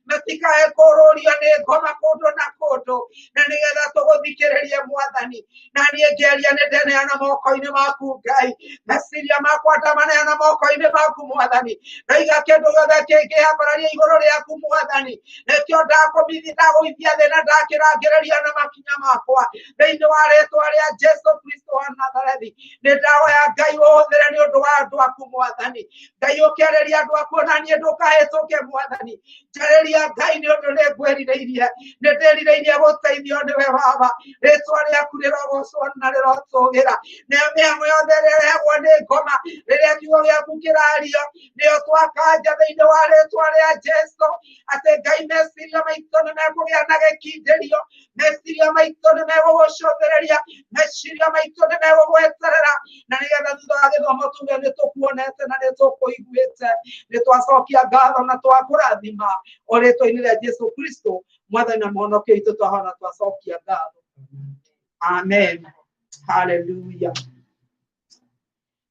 matikae kũrũrio nĩ ngoma kũndũ na kũndũ, na nĩgetha tũgũthikĩrĩrie Mwathani. Na niĩ ngĩaria nĩ ndeneana moko-inĩ maku Ngai, meciria makwa ndamaneana moko-inĩ maku Mwathani. Ndaiga kĩndũ gĩothe kĩngĩambararia igũrũ rĩaku Mwathani, nĩkĩo ndakũmithia ndagũithia thĩ na ndakĩrangĩrĩria na makinya makwa thĩinĩ wa rĩtwa rĩa Jesu Kristo wa Nazarethi. Nĩ ndahoya Ngai ũhũthĩre nĩ ũndũ wa andũ aku Mwathani. Ngai ũkĩarĩria andũ aku ona niĩ ndũkahĩtũke Mwathani. Njarĩria Ngai nĩ ũndũ nĩ ngwĩrirĩirie, nĩ ndĩrirĩirie gũteithio nĩwe Baba. Rĩtwa rĩaku rĩrogocwo na rĩrotũgĩra. Nayo mĩhang'o yothe ĩrĩa ĩrehagwo nĩ ngoma rĩrĩa kiugo gĩaku kĩrario nĩyo twakanja thĩinĩ wa rĩtwa rĩa Jesu, atĩ Ngai meciria maitũ nĩ mekũgĩa na gĩkindĩrio, meciria maitũ nĩ megũgũcũthĩrĩria, meciria maitũ nĩ megũgweterera, na nĩgetha thutha wa gĩthomo tuge nĩ tũkuonete na nĩ tũkũiguĩte. Nĩ twacokia ngatho na twakũrathima o rĩtwa-inĩ rĩa Jesu Kristo Mwathani na Mũhonokia witũ, twahona twacokia ngatho. Amen. Hallelujah.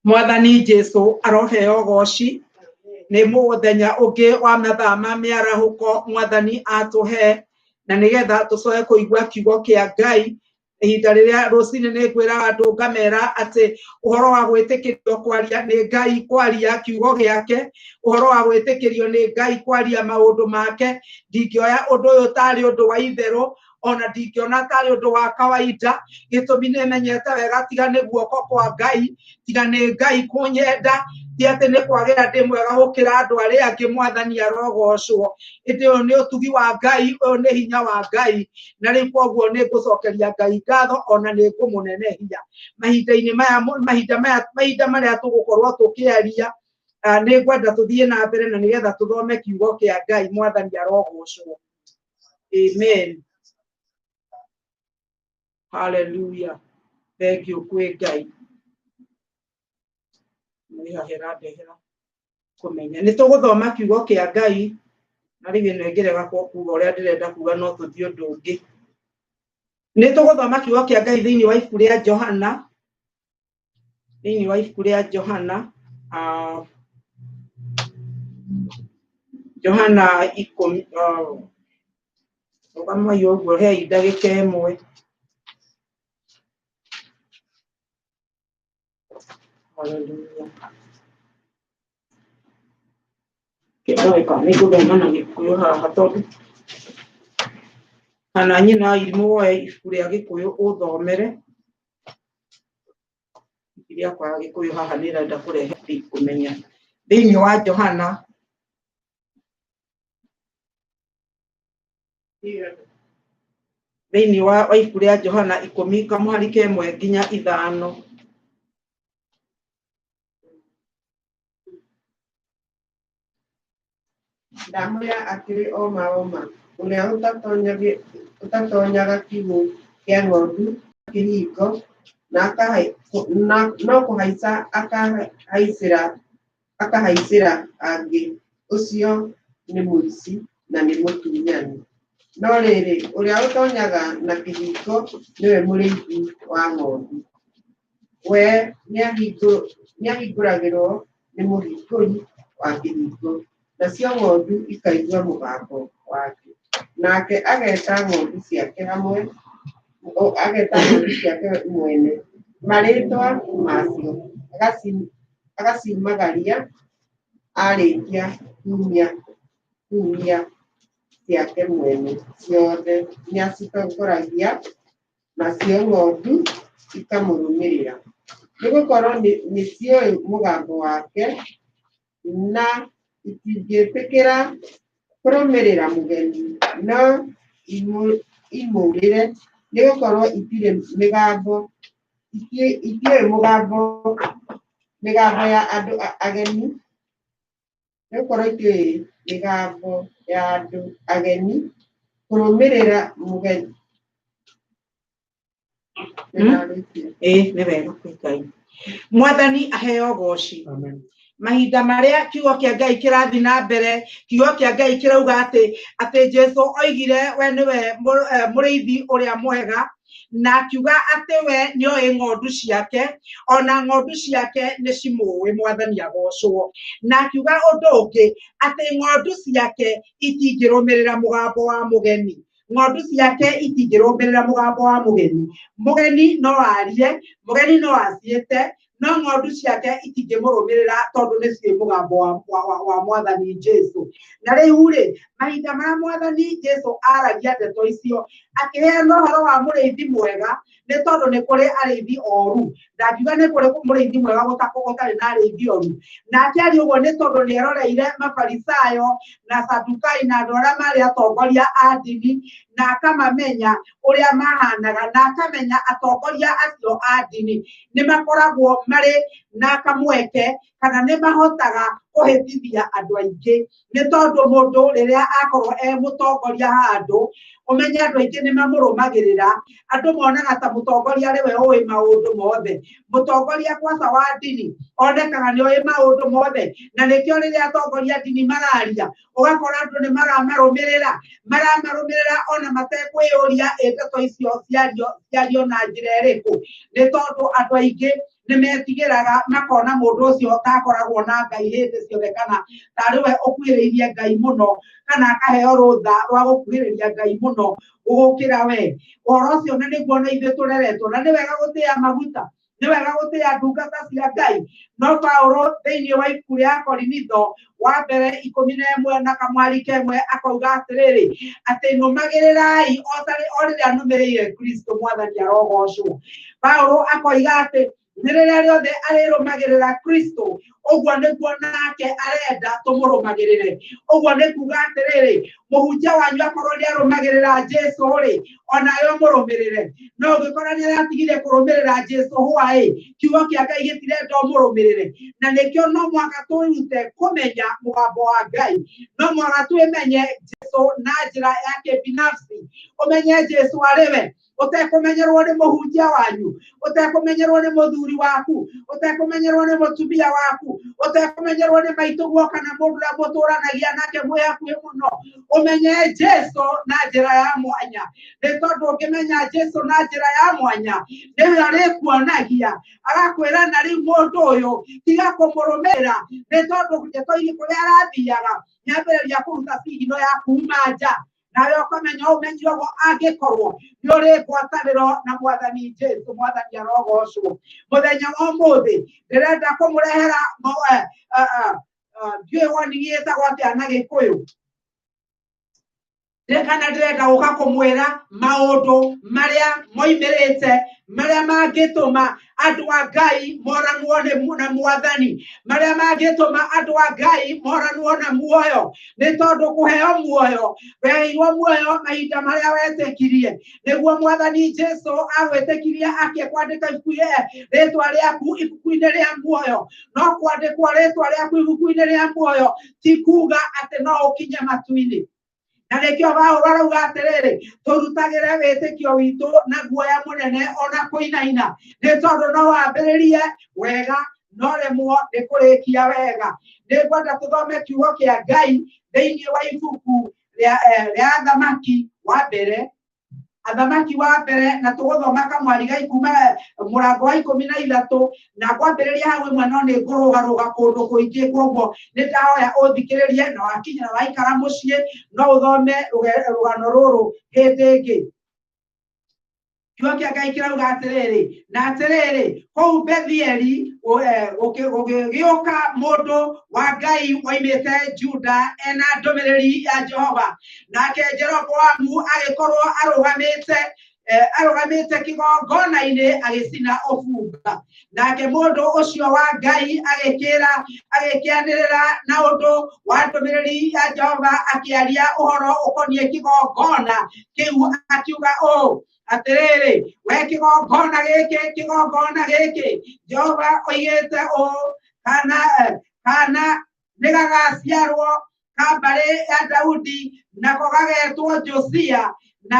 Mwathani Jesu aroheo goci nĩ mũthenya ũngĩ wa mathaa ma mĩarahũko Mwathani atũhe, na nĩgetha tũcoke kũigua kiugo kĩa Ngai. Ihinda rĩrĩa rũcinĩ nĩ ngwĩraga andũ ngamera atĩ ũhoro wa gwĩtĩkĩrio kwaria nĩ Ngai kwaria kiugo gĩake, ũhoro wa gwĩtĩkĩrio nĩ Ngai kwaria maũndũ make, ndingĩoya ũndũ ũyũ tarĩ ũndũ wa itherũ, ona ndingĩona tarĩ ũndũ wa kawaida. Gĩtũmi nĩ menyete wega tiga nĩ guoko kwa Ngai, tiga nĩ Ngai kũnyenda, ti atĩ nĩ kwagĩra ndĩ mwega gũkĩra andũ arĩa angĩ. Mwathani arogocwo. Ĩndĩ ũyũ nĩ ũtugi wa Ngai, ũyũ nĩ hinya wa Ngai, na rĩu koguo nĩ ngũcokeria Ngai ngatho ona nĩ ngũmũnenehia mahinda-inĩ maya, mahinda maya, mahinda marĩa tũgũkorwo tũkĩaria. Nĩ ngwenda tũthiĩ na mbere na nĩgetha tũthome kiugo kĩa Ngai. Mwathani arogocwo. Amen. Hallelujah. Thank you kwĩ Ngai. Nĩhahera ndehera kũmenya. Nĩ tũgũthoma kiugo kĩa Ngai, na rĩu ĩno ĩngĩrega kuga ũrĩa ndĩrenda kuga no tũthiĩ ũndũ ũngĩ. Nĩ tũgũthoma kiugo kĩa Ngai thĩinĩ wa ibuku rĩa Johana, thĩinĩ wa ibuku rĩa Johana, Johana ikũmi, rũgamai ũguo, hei ndagĩka ĩmwe. Hallelujah. Kĩndoe kana nĩ ngũthoma na Gĩkũyũ haha tondũ kana nyina irimũ woe ibuku rĩa Gĩkũyũ ũthomere. Ibuku rĩakwa ya Gĩkũyũ haha nĩ ĩrenda kũrehe kũmenya. Thĩinĩ wa Johana Thĩinĩ wa ibuku rĩa Johana 10 kamũhari ka 1 nginya 5. Ndamwĩra atĩrĩ o ma o ma, ũrĩa ũtatonyaga kiugũ kĩa ng'ondu kĩhingo na no kũhaica akahaicĩra angĩ, ũcio nĩ mũici na nĩ mũtunyani. No rĩrĩ, ũrĩa ũtonyaga na kĩhingo nĩwe mũrĩithi wa ng'ondu. We nĩahingũragĩrwo nĩ mũhingũri wa kĩhingo, nacio ng'ondu ikaigua mũgambo wake. Nake ageta ng'ondu ciake hamwe, ageta ng'ondu ciake mwene marĩĩtwa macio, agaciumagaria arĩkia kuumia ciake mwene ciothe, nĩacitongoragia, nacio ng'ondu ikamũrũmĩrĩra, nĩgũkorwo nĩciũĩ mũgambo wake, na itingĩtĩkĩra kũrũmĩrĩra mũgeni, no imũũrĩre, nĩgũkorwo itirĩ mĩgambo itiũĩ mĩgambo ya andũ ageni, nĩgũkorwo itiũĩ mĩgambo ya andũ ageni, kũrũmĩrĩra mũgeni. Ĩĩ nĩ wega kwĩ Ngai. Mwathani aheo goci. Amen. Mahinda marĩa kiugo kĩa Ngai kĩrathiĩ na mbere, kiugo kĩa Ngai kĩrauga atĩ Jesũ oigire we nĩwe mũrĩithi ũrĩa mwega, na akiuga atĩ we nĩoĩ ng'ondu ciake, ona ng'ondu ciake nĩcimũĩ. Mwathani agocwo. Na akiuga ũndũ ũngĩ, atĩ ng'ondu ciake itingĩrũmĩrĩra mũgambo wa mũgeni. Ng'ondu ciake itingĩrũmĩrĩra mũgambo wa mũgeni. Mũgeni no arie, mũgeni no aciĩte, no ng'ondu ciake itingĩmũrũmĩrĩra tondũ nĩciũĩ mũgambo wa Mwathani Jesũ. Na rĩu rĩ, mahinda marĩa Mwathani Jesũ aragia ndeto icio, akĩheana ũhoro wa mũrĩithi mwega, nĩ tondũ nĩ kũrĩ arĩithi oru. Ndangiuga nĩ kũrĩ mũrĩithi mwega gũtarĩ na arĩithi oru. Na akĩaria ũguo nĩ tondũ nĩ eroreire Mafarisayo na Sadukai na andũ arĩa marĩ atongoria a ndini, na akamamenya ũrĩa mahanaga, na akamenya atongoria acio a ndini nĩ makoragwo marĩ na kamweke kana nĩ mahotaga kũhĩtithia andũ aingĩ. Nĩ tondũ mũndũ rĩrĩa akorwo e mũtongoria handũ, ũmenye andũ aingĩ nĩ mamũrũmagĩrĩra. Andũ monaga ta mũtongoria arĩ we ũĩ maũndũ mothe. Mũtongoria kwanza wa ndini onekaga nĩ oĩ maũndũ mothe, na nĩkĩo rĩrĩa atongoria a ndini mararia, ũgakora andũ nĩ maramarũmĩrĩra, maramarũmĩrĩra ona matekwĩyũria ĩ ndeto icio ciario na njĩra ĩrĩkũ. Nĩ tondũ andũ aingĩ nĩ metigĩraga makona mũndũ ũcio takoragwo na Ngai hĩndĩ ciothe, kana tarĩ we ũkuhĩrĩirie Ngai mũno, kana akaheo rũtha rwa gũkuhĩrĩria Ngai mũno gũgũkĩra we. Ũhoro ũcio na nĩguo na ithuĩ tũreretwo, na nĩ wega gũtĩĩa maguta, nĩ wega gũtĩĩa ndungata cia Ngai. No Paũlũ thĩinĩ wa ibuku rĩa Korinitho wa mbere 11 na kamwari kemwe akauga atĩrĩrĩ, atĩ nũmagĩrĩrai o rĩrĩa nũmĩrĩire Kristo. Mwathani arogocwo. Paũlũ akoiga atĩ nĩ rĩrĩa rĩothe arĩrũmagĩrĩra Kristo, ũguo nĩguo nake arenda tũmũrũmagĩrĩre. Ũguo nĩ kuga atĩrĩrĩ, mũhunjia wanyu akorwo nĩ arũmagĩrĩra Jesũ rĩ, onawe ũmũrũmĩrĩre. No ũngĩkora nĩ aratigire kũrũmĩrĩra Jesũ hwaĩ, kiugo kĩa Ngai gĩtirenda ũmũrũmĩrĩre. Na nĩkĩo no mũhaka twĩrute kũmenya mũgambo wa Ngai, no mũhaka twĩmenye Jesũ na njĩra ya kĩbinafsi. Ũmenye Jesũ arĩ we, ũtekũmenyerwo nĩ mũhunjia wanyu, ũtekũmenyerwo nĩ mũthuri waku, ũtekũmenyerwo nĩ mũtumia waku, ũtekũmenyerwo nĩ maitũguo kana mũndũ ũrĩa mũtũranagia nake mwĩ hakuhĩ mũno. Ũmenye Jesũ na njĩra ya mwanya, nĩ tondũ ũngĩmenya Jesũ na njĩra ya mwanya, nĩwe arĩkuonagia agakwĩra na rĩu mũndũ ũyũ tiga kũmũrũmĩrĩra, nĩ tondũ ndeto iria kũrĩa arathiaga nĩambĩrĩria kũruta cigino ya kuma nja. Nawe ũkamenya ũmenyire ũguo angĩkorwo nĩ ũrĩ ngwatanĩro na Mwathani Jesũ. Mwathani arogocwo. Mũthenya wa ũmũthĩ ndĩrenda kũmũrehera ndiũĩ woni ĩtagwo atĩa na Gĩkũyũ. Kana ndĩrenda gũka kũmwĩra maũndũ marĩa moimĩrĩte marĩa mangĩtũma andũ a Ngai moranwo na mwathani, marĩa mangĩtũma andũ a Ngai moranwo na muoyo. Nĩ tondũ kũheo muoyo, weheirwo muoyo mahinda marĩa wetĩkirie, nĩguo mwathani Jesu agwĩtĩkirie akĩkwandĩka rĩtwa rĩaku ibuku-inĩ rĩa muoyo. No kwandĩkwo rĩtwa rĩaku ibuku-inĩ rĩa muoyo ti kuga atĩ no ũkinye matu-inĩ. Na nĩkĩo Paũlũ arauga atĩrĩrĩ, tũrutagĩre wĩtĩkio witũ na guoya mũnene ona kũinaina, nĩ tondũ no wambĩrĩrie wega no rĩmwo nĩ kũrĩkia wega. Nĩ ngwenda tũthome kiugo kĩa Ngai thĩinĩ wa ibuku rĩa Athamaki wa mbere, Athamaki wa mbere, na tũgũthoma kamwari ga kuma mũrango wa 13, na kwambĩrĩria hau ĩmwe, no nĩ ngũrũgarũga kũndũ kũingĩ, koguo nĩ ndahoya ũthikĩrĩrie, na wakinya na waikara mũciĩ no ũthome rũgano rũrũ hĩndĩ ĩngĩ. Kiugo kĩa Ngai kĩrauga atĩrĩrĩ, na atĩrĩrĩ, kũu Bethieli gũgĩũka mũndũ wa Ngai woimĩte Juda ena ndũmĩrĩri ya Jehova, nake Jeroboamu agĩkorwo arũgamĩte kĩgongona-inĩ agĩcina ũbumba. Nake mũndũ ũcio wa Ngai agĩkĩanĩrĩra na ũndũ wa ndũmĩrĩri ya Jehova, akĩaria ũhoro ũkoniĩ kĩgongona kĩu, akiuga ũũ, atĩrĩrĩ, we kĩgongona gĩkĩ, kĩgongona gĩkĩ, Jehova oigĩte ũũ, kana nĩ gagaciarwo ka mbarĩ ya Daudi, nako gagetwo Josia, na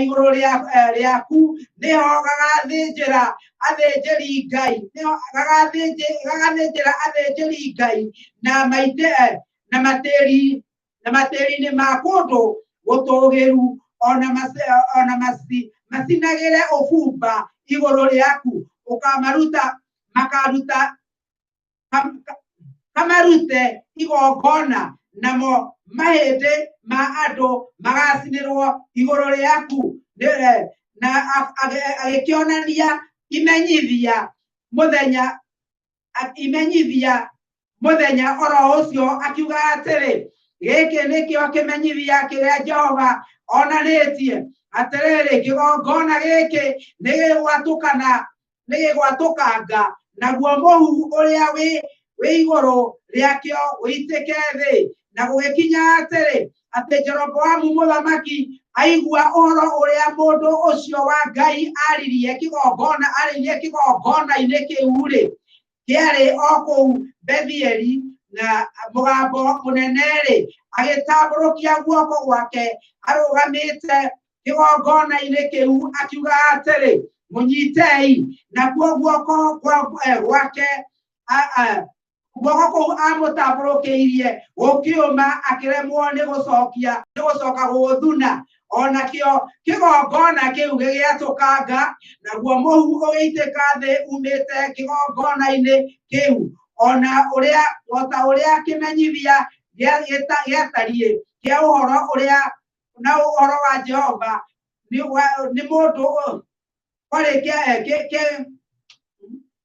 igũrũ rĩaku nĩho gagathĩnjĩra athĩnjĩri Ngai, nĩho gagathĩnjĩra athĩnjĩri Ngai na maite na matĩri na matĩri-inĩ ma kũndũ gũtũũgĩru, ona macinagĩre ũbumba igũrũ rĩaku, ũkamaruta makaruta kamarute igongona, namo mahĩndĩ ma andũ magacinĩrwo igũrũ rĩaku. Na agĩkĩonania imenyithia mũthenya oro ũcio, akiuga atĩrĩ, gĩkĩ nĩkĩo kĩmenyithia kĩrĩa Jehova onanĩtie, atĩrĩrĩ, kĩgongona gĩkĩ nĩgĩgwatũkanga, naguo mũhu ũrĩa wĩ igũrũ rĩakĩo ũitĩke thĩ. Na gũgĩkinya atĩrĩ, atĩ Jeroboamu mũthamaki aigua ũhoro ũrĩa mũndũ ũcio wa Ngai aririe kĩgongona-inĩ kĩu-rĩ, kĩarĩ o kũu Bethieli, na mũgambo mũnene-rĩ, agĩtambũrũkia guoko gwake arũgamĩte kĩgongona-inĩ kĩu, akiuga atĩrĩ, mũnyitei. Nakuo guoko gwake guoko kũu amũtambũrũkĩirie gũkĩũma, akĩremwo nĩ gũcoka gũgũthuna. Onakĩo kĩgongona kĩu gĩgĩatũkanga, naguo mũhu ũgĩitĩka thĩ umĩte kĩgongona-inĩ kĩu, ona ũrĩa ota ũrĩa kĩmenyithia gĩatariĩ kĩa ũhoro ũrĩa na ũhoro wa Jehova nĩ mũndũ kwarĩ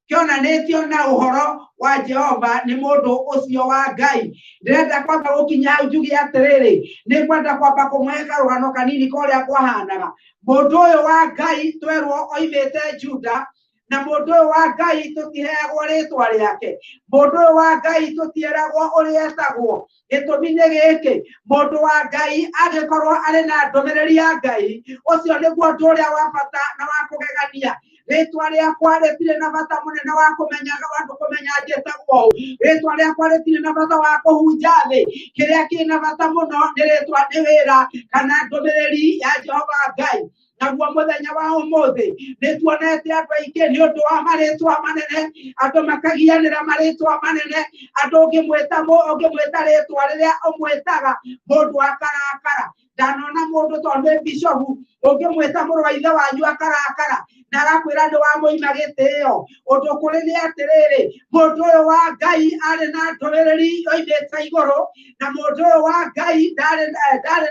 kĩonanĩtio na ũhoro wa Jehova nĩ mũndũ ũcio wa Ngai. Ndĩrenda kwamba gũkinya hau njuge atĩrĩrĩ, nĩ ngwenda kwamba kũmũhe karũgano kanini ka ũrĩa kwahanaga. Mũndũ ũyũ wa Ngai twerwo oimĩte Juda, na mũndũ ũyũ wa Ngai tũtiheagwo rĩtwa rĩake, mũndũ ũyũ wa Ngai tũtieragwo ũrĩa etagwo. Gĩtũmi nĩ gĩkĩ, mũndũ wa Ngai angĩkorwo arĩ na ndũmĩrĩri ya Ngai, ũcio nĩguo ũndũ ũrĩa wa bata na wa kũgegania. Rĩtwa rĩakwa rĩtirĩ na bata mũnene wa kũmenya andũ kũmenya njĩtagwo ũũ, rĩtwa rĩakwa rĩtirĩ na bata wa kũhunja thĩ. Kĩrĩa kĩna bata mũno nĩ rĩtwa, nĩ wĩra kana ndũmĩrĩri ya Jehova Ngai. Naguo mũthenya wa ũmũthĩ nĩ tuonete andũ aingĩ nĩ ũndũ wa marĩtwa manene, andũ makagianĩra marĩtwa manene, andũ ũngĩmwĩta rĩtwa rĩrĩa ũmwĩtaga mũndũ akarakara. Ndanona mũndũ tondũ nĩ bishofu, ũngĩmwĩta mũrũ wa ithe wanyu akarakara na agakwĩra nĩ wamũima gĩtĩo. Ũndũ kũrĩ nĩ atĩrĩrĩ, mũndũ ũyũ wa Ngai arĩ na ndũmĩrĩri yoimĩte igũrũ, na mũndũ ũyũ wa Ngai ndarĩ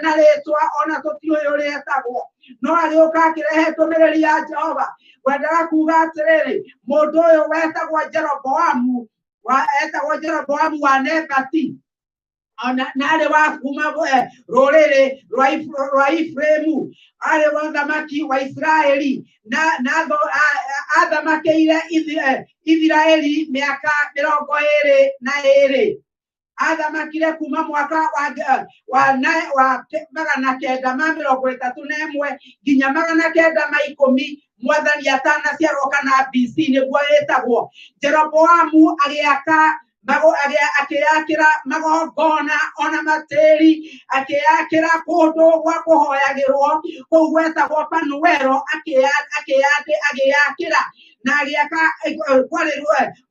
na rĩtwa ona tũtiũĩ ũrĩa etagwo, no agĩũka akĩrehe ndũmĩrĩri ya Jehova. Ngwendaga kuga atĩrĩrĩ, mũndũ ũyũ wetagwo Jeroboamu wa Nebati, Ona na arĩ wa kuma rũrĩrĩ rwa Efraimu, arĩ wa mũthamaki wa Isiraeli, na athamakĩire Isiraeli mĩaka 22. Athamakire kuma mwaka wa 931 nginya 910 mwathani atanaciarwo kana BC nĩguo ĩtagwo. Jeroboamu agĩaka akĩyakĩra magongona ona matĩri, akĩyakĩra kũndũ gwa kũhoyagĩrwo kũu gwetagwo Panuelo, agĩyakĩra na agĩaka kwarĩ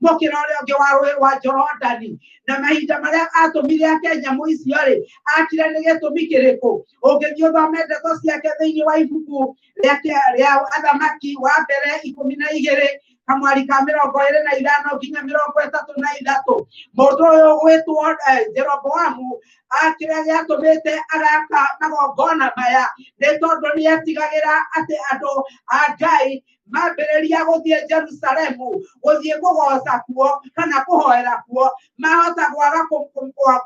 mũkĩra ũrĩa ũngĩ wa rũĩ rwa Jorodani. Na mahinda marĩa atũmire ake nyamũ icio rĩ, akire nĩ gĩtũmi kĩrĩkũ? Ũngĩthiĩ ũthome ndeto ciake thĩinĩ wa ibuku rĩa Athamaki wa mbere 12 kamwari ka 25 nginya 33, mũndũ ũyũ ũgwĩtwo Jeroboamu akĩrĩa gĩatũmĩte agaka magongona maya nĩ tondũ nĩetigagĩra atĩ andũ a Ngai mambĩrĩria gũthiĩ Jerusalemu gũthiĩ kũgoca kuo kana kũhoera kuo, mahota kwaga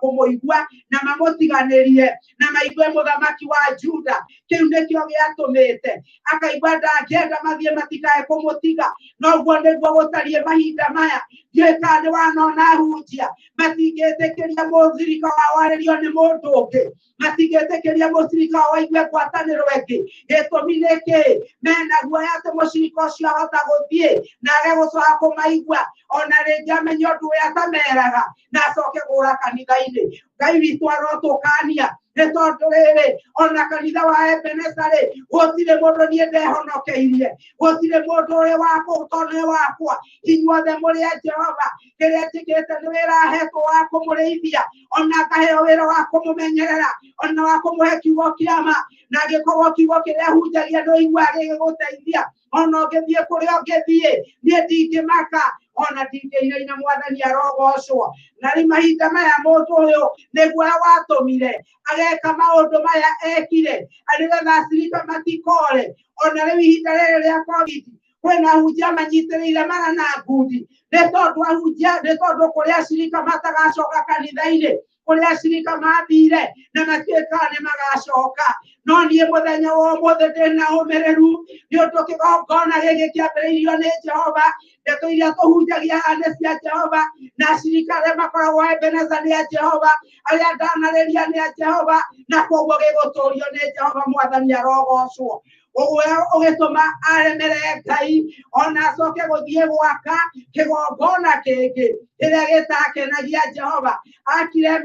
kũmũigua na mamũtiganĩrie na maigue mũthamaki wa Juda. Kĩu nĩkĩo gĩatũmĩte akaigua ndangĩenda mathiĩ matikae kũmũtiga. Noguo nĩguo gũtariĩ mahinda maya. Ndiũĩ kana nĩ wanona ahunjia matingĩtĩkĩria mũthirika wao arĩrio nĩ mũndũ ũngĩ, matingĩtĩkĩria mũcirika wao aigue ngwatanĩro ĩngĩ. Gĩtũmi nĩ kĩĩ? Mena guoya atĩ mũcirika ũcio ahota gũthiĩ na age gũcoka kũmaigua, ona rĩngĩ amenye ũndũ ũrĩa atameraga na acoke kũra kanitha-inĩ. Ngai witũ arotũkania nĩ tondũ rĩrĩ, ona kanitha wa Ebeneza rĩ, gũtirĩ mũndũ niĩ ndehonokeirie, gũtirĩ mũndũ ũrĩ wakwa tondũ nĩ wakwa. Inyuothe mũrĩ a Jehova. Kĩrĩa njĩkĩte nĩ wĩra ahetwo wa kũmũrĩithia, ona akaheo wĩra wa kũmũmenyerera, ona wa kũmũhe kiugo kĩa ma, na angĩkorwo kiugo kĩrĩa hunjagia nĩ ũiguaga gĩgĩgũteithia, ona ũngĩthiĩ kũrĩa ũngĩthiĩ, niĩ ndingĩmaka ona ndingĩinaina. Mwathani arogocwo. Na rĩu mahinda maya mũndũ ũyũ nĩguo watũmire ageka maũndũ maya ekire, nĩgetha acirika matikore. Ona rĩu ihinda rĩrĩ rĩa COVID kwĩna ahunjia manyitĩrĩire mara na ngundi, nĩ tondũ ahunjia, nĩ tondũ kũrĩ acirika matagacoka kanitha-inĩ, kũrĩ acirika mathire na matiũĩ kana nĩ magacoka. No niĩ mũthenya wa ũmũthĩ ndĩna ũmĩrĩru nĩ ũndũ kĩgongona gĩkĩ kĩambĩrĩirio nĩ Jehova. Ndeto iria tũhunjagia haha nĩ cia Jehova, na acirika arĩa makoragwo Ebeneza nĩ a Jehova, arĩa ndanarĩria nĩ a Jehova, na koguo gĩgũtũrio nĩ Jehova. Mwathani arogocwo. Ũguo ũgĩtũma aremere Ngai ona acoke gũthiĩ gwaka kĩgongona kĩngĩ kĩrĩa gĩtakenagia Jehova. Akire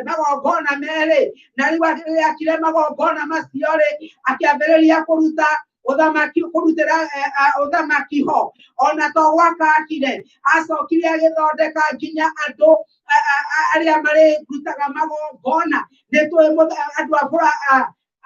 magongona merĩ, na rĩu rĩrĩa akire magongona macio rĩ, akĩambĩrĩria kũruta ũthamaki, kũrutĩra ũthamaki ho. Ona to gwaka akire, acokire agĩthondeka nginya andũ arĩa marĩrutaga magongona. Nĩ tũĩ andũ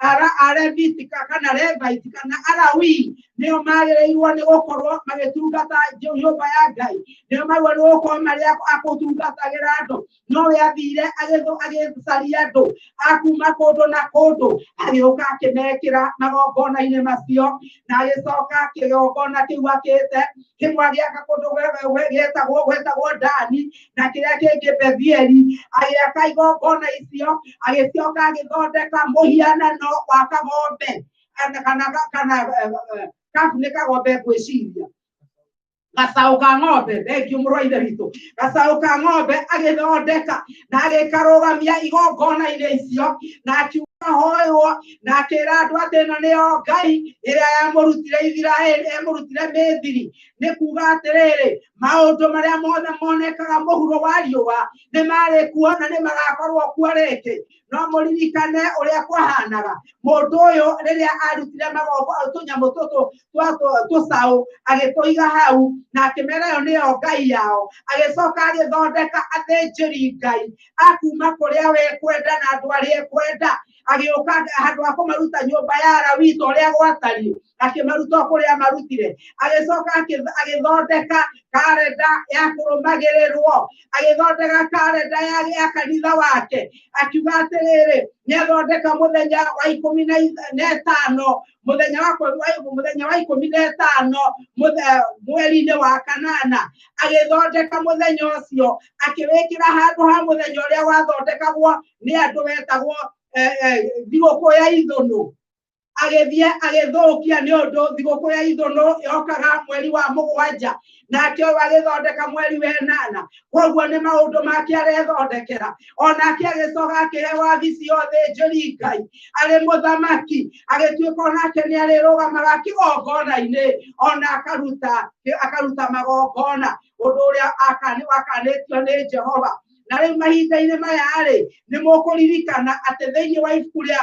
a Alevitika kana Levite kana Alawii nĩo magĩrĩirwo nĩ gũkorwo magĩtungata nyũmba ya Ngai, nĩo magĩrĩirwo nĩ gũkorwo marĩ a kũtungatagĩra andũ. No we athire agĩcaria andũ akuma kũndũ na kũndũ, agĩũka akĩmekĩra magongona-inĩ macio, na agĩcoka kĩgongona kĩu akĩte kĩmwe agĩaka kũndũ gwetagwo Dani, na kĩrĩa kĩngĩ Bethieli. Agĩaka igongona icio, agĩcoka agĩthondeka mũhianano wa kagombe kana kabu nĩ kagombe ngwĩciria, gacaũ ka ng'ombe. Thengiũ mũrũ wa ithe witũ. Gacaũ ka ng'ombe agĩthondeka na agĩkarũgamia igongona-inĩ icio, na akiuga hoywo, na akĩra andũ atĩ ĩno nĩyo Ngai ĩrĩa yamũrutire Isiraeli, yamũrutire Misiri. Nĩ kuga atĩrĩrĩ, maũndũ marĩa mothe monekaga mũhuro wa riũa nĩ marĩ kuo na nĩ magakorwo kuo rĩngĩ. No mũririkane ũrĩa kwahanaga mũndũ ũyũ rĩrĩa arutire magongona tũnyamũ tũtũ twa tũcaũ, agĩtũiga hau na akĩmera ĩyo nĩyo Ngai yao. Agĩcoka agĩthondeka athĩnjĩri Ngai akuma kũrĩa we kwenda na andũ arĩa ekwenda. Agĩũka handũ ha kũmaruta nyũmba ya Lawi ta ũrĩa gwatariĩ, akĩmaruta o kũrĩa amarutire. Agĩcoka agĩthondeka karenda ya kũrũmagĩrĩrwo, agĩthondeka karenda ya kanitha wake, akiuga atĩrĩrĩ, nĩathondeka mũthenya wa ikũmi na ĩtano, mũthenya wa 15 mweri-inĩ wa kanana, agĩthondeka mũthenya ũcio, akĩwĩkĩra handũ ha mũthenya ũrĩa wathondekagwo nĩ andũ wetagwo thigũkũ ya ithũnũ. Agĩthiĩ agĩthũkia nĩ ũndũ thigũkũ ya ithũnũ yokaga mweri wa 7, nake ũyũ agĩthondeka mweri wa 8. Koguo nĩ maũndũ make arethondekera. Onake agĩcoka akĩhe wabici ya ũthĩnjĩri Ngai arĩ mũthamaki, agĩtuĩka onake nĩ arĩrũgamaga kĩgongona-inĩ, ona akaruta magongona, ũndũ ũrĩa wakanĩtio nĩ Jehova. Na rĩu mahinda-inĩ maya rĩ, nĩ mũkũririkana atĩ thĩinĩ wa ibuku rĩa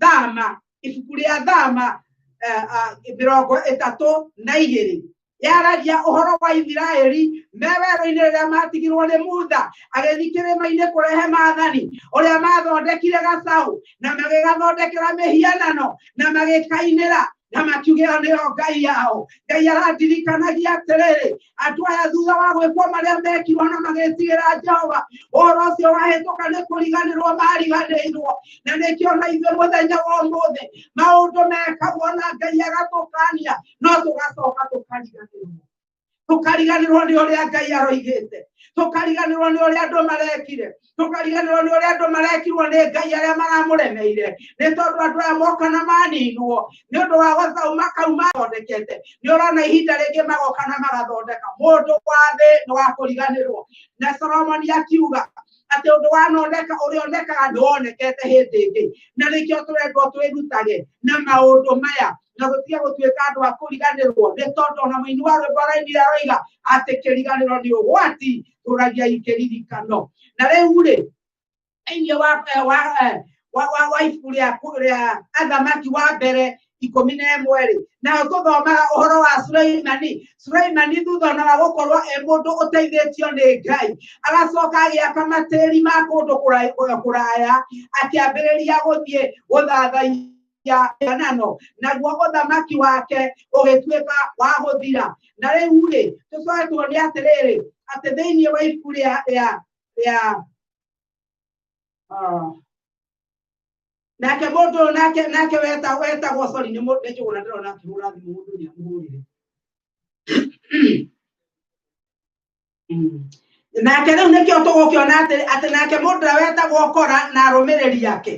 Thama, ibuku rĩa Thama 32 yaragia ũhoro wa Isiraeli me werũ-inĩ rĩrĩa matigirwo nĩ Musa agĩthiĩ kĩrĩma-inĩ kũrehe maathani, ũrĩa mathondekire gacaũ na magĩgathondekera mĩhianano na magĩkainĩra na makiuga ĩyo nĩyo ngai yao. Ngai arandirikanagia atĩrĩrĩ, andũ aya thutha wa gwĩkwo marĩa mekirwo na magĩtigĩra Jehova, ũhoro ũcio wahĩtũka nĩ kũriganĩrwo mariganĩirwo. Na nĩkĩo na ithuĩ mũthenya wa ũmũthĩ maũndũ mekagwo na Ngai agatũkania, no tũgacoka tũkariganĩrwo, tũkariganĩrwo nĩ ũrĩa Ngai aroigĩte, tũkariganĩrwo nĩ ũrĩa andũ marekire, tũkariganĩrwo nĩ ũrĩa andũ marekirwo nĩ Ngai arĩa maramũremeire, nĩ tondũ andũ aya moka na maninwo nĩ ũndũ wa gacaũ kau mathondekete. Nĩ ũrona ihinda rĩngĩ magoka na magathondeka mũndũ wa thĩ nĩ wa kũriganĩrwo. Na Solomoni akiuga atĩ ũndũ wanoneka ũrĩa onekaga nĩ wonekete hĩndĩ ĩngĩ, na nĩkĩo tũrendwo twĩrutage na maũndũ maya na gũtige gũtuĩka andũ a kũriganĩrwo, nĩ tondũ ona mũini wa rwĩmbo arainire aroiga atĩ kĩriganĩro nĩ ũgwati, tũragiai kĩririkano. Na rĩu rĩ, thĩinĩ wa ibuku rĩa Athamaki wa mbere 11 rĩ, naho tũthomaga ũhoro wa Suleimani. Suleimani thutha ona wa gũkorwo e mũndũ ũteithĩtio nĩ Ngai, agacoka agĩaka matĩri ma kũndũ kũraya, akĩambĩrĩria gũthiĩ gũthathaiya mĩhianano, naguo ũthamaki wake ũgĩtuĩka wa gũthira. Na rĩu rĩ, tũcoke tuone atĩrĩrĩ, atĩ thĩinĩ wa ibuku rĩa nake mũndũ ũyũ nake wetagwo sorry, nĩ mũndũ Njũgũna ndĩrona akĩhũra thimũ, mũndũ nĩ amũhũrĩre. Nake rĩu nĩkĩo tũgũkĩona atĩ nake mũndũ ũrĩa wetagwo Kora na arũmĩrĩri ake,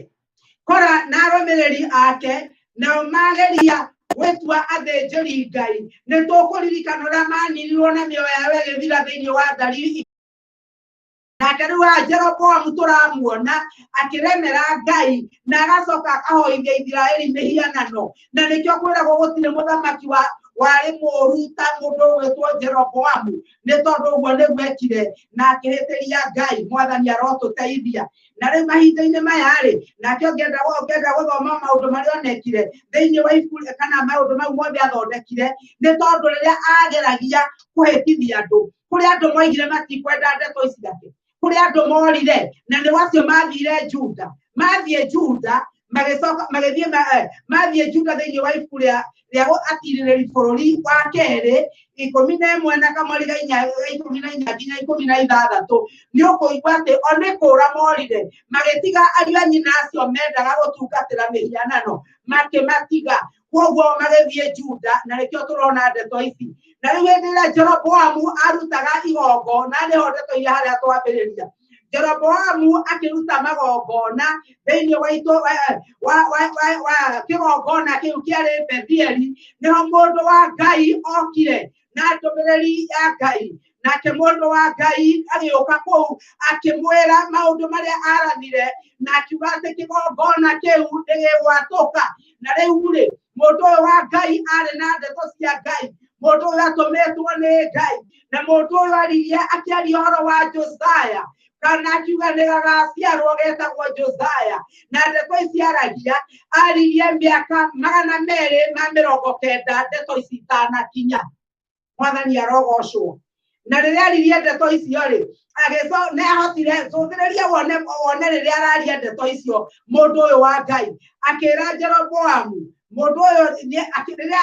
Kora na arũmĩrĩri ake nao mageria gwĩtua athĩnjĩri Ngai. Nĩ tũkũririkana ũrĩa maninirwo na mĩoyo yao ĩgĩthira thĩinĩ wa ndari. Nake rĩu haha Jeroboamu tũramuona akĩremera Ngai na agacoka akahoithia Isiraeli mĩhianano, na nĩkĩo kwĩragwo gũtirĩ mũthamaki warĩ mũũru ta mũndũ ũgwĩtwo Jeroboamu, nĩ tondũ ũguo nĩguo ekire na akĩhĩtĩria Ngai. Mwathani arotũteithia. Na rĩu mahinda-inĩ maya rĩ, nake ũngĩenda gũthoma maũndũ marĩa onekire thĩinĩ wa ibuku kana maũndũ mau mothe athondekire, nĩ tondũ rĩrĩa ageragia kũhĩtithia andũ, kũrĩ andũ moigire matikwenda ndeto ici ciake, kũrĩ andũ morire, na nĩ wacio mathire Juda, mathiĩ Juda magĩcoka magĩthiĩ mathiĩ Juda thĩinĩ wa ibuku rĩa atirĩrĩri bũrũri wa kerĩ 11 na kamweri ga inya 14 nginya 16, nĩ ũkũigua atĩ o nĩ kũra morire, magĩtiga ariũ a nyina acio mendaga gũtungatĩra mĩhianano, makĩmatiga. Koguo magĩthiĩ Juda, na nĩkĩo tũrona ndeto ici. Na rĩu hĩndĩ ĩrĩa Jeroboamu arutaga igongona, nĩho ndeto iria harĩa twambĩrĩria, Jeroboamu akĩruta magongona thĩinĩ wa wa kĩgongona kĩu kĩarĩ Bethieli, nĩho mũndũ wa Ngai okire na ndũmĩrĩri ya Ngai. Nake mũndũ wa Ngai agĩũka kũu akĩmwĩra maũndũ marĩa arathire, na akiuga atĩ kĩgongona kĩu nĩgĩgwatũka. Na rĩu rĩ, mũndũ ũyũ wa Ngai arĩ na ndeto cia Ngai, mũndũ ũyũ atũmĩtwo nĩ Ngai, na mũndũ ũyũ aririe akĩaria ũhoro wa Josiah, kana akiuga nĩ gagaciarwo getagwo Josiah. Na ndeto ici aragia aririe mĩaka 290 ndeto ici itanakinya. Mwathani arogocwo. Na rĩrĩa aririe ndeto icio rĩ, agĩco nĩ ahotire cũthĩrĩria wone wone rĩrĩa araria ndeto icio mũndũ ũyũ wa Ngai akĩra Jeroboamu mũndũ ũyũ rĩrĩa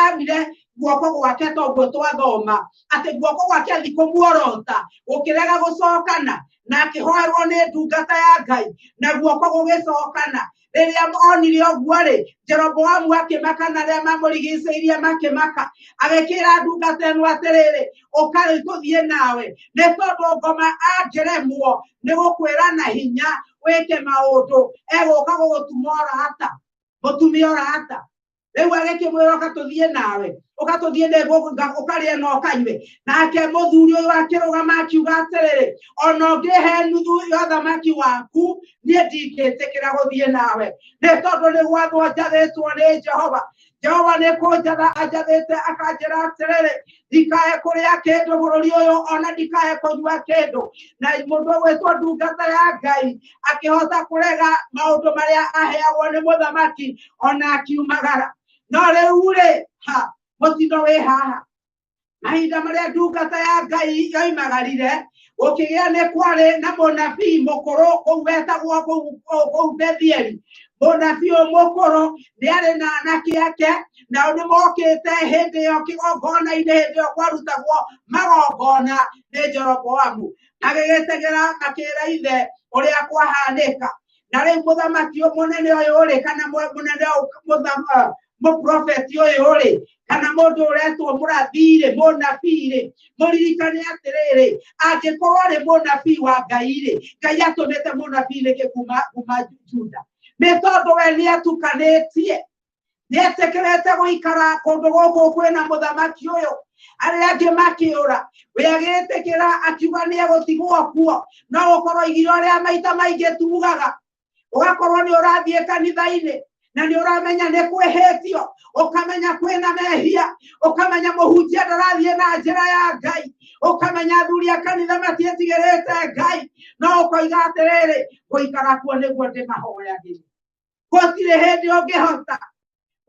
amire guoko gwake toguo twathoma atĩ guoko gwake athi kũmuorota gũkĩrega gũcokana na akĩhoerwo nĩ ndungata ya Ngai na guoko gũgĩcokana. Rĩrĩa onire ũguo rĩ, Jeroboamu akĩmaka na arĩa mamũrigicĩirie makĩmaka, agĩkĩra ndungata ĩno atĩrĩrĩ, ũka rĩu tũthiĩ nawe, nĩ tondũ ngoma angĩremwo nĩ gũkwĩra na hinya wĩke maũndũ, egũka gũgũtuma ũrata, mũtumia ũrata. Rĩu agĩkĩmwĩra ũka tũthiĩ nawe, ũka tũthiĩ ũkarĩe na ũkanyue. Nake mũthuri ũyũ akĩrũgama akiuga atĩrĩrĩ, ona ũngĩhe nuthu ya ũthamaki waku, niĩ ndingĩtĩkĩra gũthiĩ nawe, nĩ tondũ nĩ gwathwo njathĩtwo nĩ Jehova. Jehova nĩ kũnjatha anjathĩte akanjĩra atĩrĩrĩ, ndikae kũrĩa kĩndũ bũrũri ũyũ ona ndikae kũnyua kĩndũ. Na mũndũ ũgwĩtwo ndungata ya Ngai akĩhota kũrega maũndũ marĩa aheagwo nĩ mũthamaki ona akiumagara. No rĩu rĩ, ha mũtino wĩ haha. Mahinda marĩa ndungata ya Ngai yoimagarire, gũkĩgĩa nĩ kwarĩ na mũnabii mũkũrũ kũu wetagwo kũu Bethieli. Mũnabii ũyũ mũkũrũ nĩ arĩ na anake ake, nao nĩ mokĩte hĩndĩ ĩyo kĩgongona-inĩ, hĩndĩ ĩyo kwarutagwo magongona nĩ Jeroboamu. Magĩgĩtegera makĩra ithe ũrĩa kwahanĩka. Na rĩu mũthamaki mũnene ũyũ rĩ, kana mũnene mũprofeti ũyũ rĩ, kana mũndũ ũretwo mũrathi rĩ, mũnabii rĩ, mũririkane atĩrĩrĩ, angĩkorwo arĩ mũnabii wa Ngai rĩ, Ngai atũmĩte mũnabii nĩkĩ kuma Juda? Nĩ tondũ we nĩ atukanĩtie, nĩ etĩkĩrĩte gũikara kũndũ gũkũ kwĩna mũthamaki ũyũ, arĩa angĩ makĩũra, we agĩtĩkĩra akiuga nĩ egũtigwo kuo. No gũkorwo igire ũrĩa maita maingĩ tugaga, ũgakorwo nĩ ũrathiĩ kanitha-inĩ na nĩ ũramenya nĩ kwĩhĩtio, ũkamenya kwĩna mehia, ũkamenya mũhunjia ndarathiĩ na njĩra ya Ngai, ũkamenya athuri a kanitha matiĩtigĩrĩte Ngai, no ũkoiga atĩrĩrĩ, gũikara kuo nĩguo ndĩmahoyagĩre. Gũtirĩ hĩndĩ ũngĩhota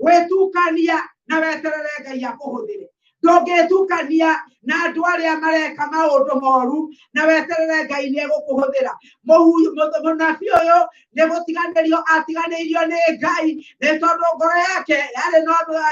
gwĩtukania na weterere Ngai akũhũthĩre. Ndũngĩtukania na andũ arĩa mareka maũndũ moru na weterere Ngai nĩ egũkũhũthĩra. Mũnabii ũyũ nĩ gũtiganĩrio atiganĩirio nĩ Ngai, nĩ tondũ ngoro yake yarĩ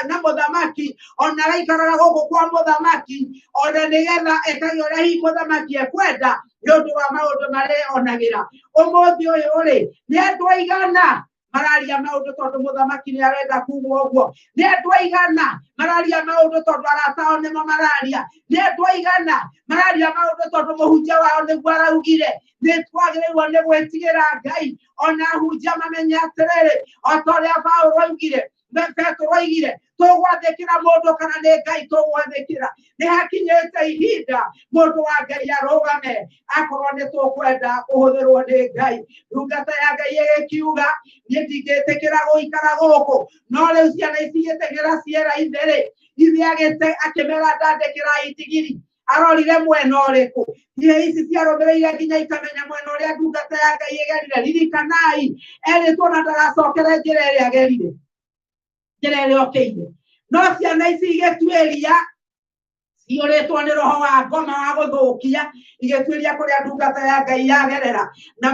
na mũthamaki, ona araikaraga gũkũ kwa mũthamaki, ona nĩgetha ekage ũrĩa hihi mũthamaki ekwenda nĩ ũndũ wa maũndũ marĩa onagĩra. Ũmũthĩ ũyũ rĩ, nĩ andũ aigana mararia maũndũ tondũ mũthamaki nĩ arenda kuga ũguo? Nĩ andũ aigana mararia maũndũ tondũ arata ao nĩmo mararia? Nĩ andũ aigana mararia maũndũ tondũ mũhunjia wao nĩguo araugire? Nĩ twagĩrĩirwo nĩ gwĩtigĩra Ngai, ona ahunjia mamenye atĩrĩrĩ, o ta ũrĩa Paũlũ augire, Petero augire, tũgwathĩkĩra mũndũ kana nĩ Ngai tũgwathĩkĩra? Nĩ hakinyĩte ihinda mũndũ wa Ngai arũgame, akorwo nĩ tũkwenda kũhũthĩrwo nĩ Ngai. Ndungata ya Ngai ĩgĩkiuga, niĩ ndingĩtĩkĩra gũikara gũkũ. No rĩu ciana ici igĩteng'era ciera ithe-rĩ, ithe akĩmera ndandĩkĩra itigiri. Arorire mwena ũrĩkũ? Ihe ici ciarũmĩrĩire nginya ikamenya mwena ũrĩa ndungata ya Ngai ĩgerire. Ririkanai, erĩtwo na ndagacokere njĩra ĩrĩa agerire, njĩra ĩrĩa okĩire. No ciana ici igĩtuĩria, ciyũrĩtwo nĩ roho wa ngoma wa gũthũkia, igĩtuĩria kũrĩa ndungata ya Ngai yagerera, na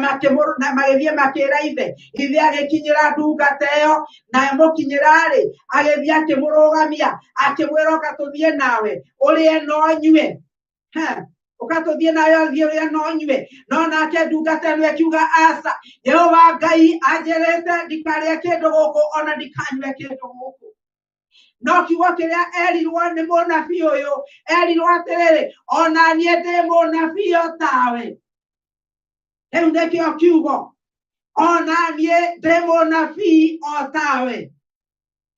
magĩthiĩ makĩra ithe. Ithe agĩkinyĩra ndungata ĩyo, na amũkinyĩra-rĩ, agĩthiĩ akĩmũrũgamia, akĩmwĩra ũka tũthiĩ nawe, ũrĩe na ũnyue. Ũka tũthiĩ nawe ũthiĩ ũrĩe na ũnyue. No nake ndungata ĩno ĩkiuga, aca, Jehova Ngai anjĩrĩte ndikarĩe kĩndũ gũkũ ona ndikanyue kĩndũ gũkũ. No kiugo kĩrĩa erirwo nĩ mũnabii ũyũ, erirwo atĩrĩrĩ, ona niĩ ndĩ mũnabii o tawe. Rĩu nĩkĩo kiugo, ona niĩ ndĩ mũnabii o tawe,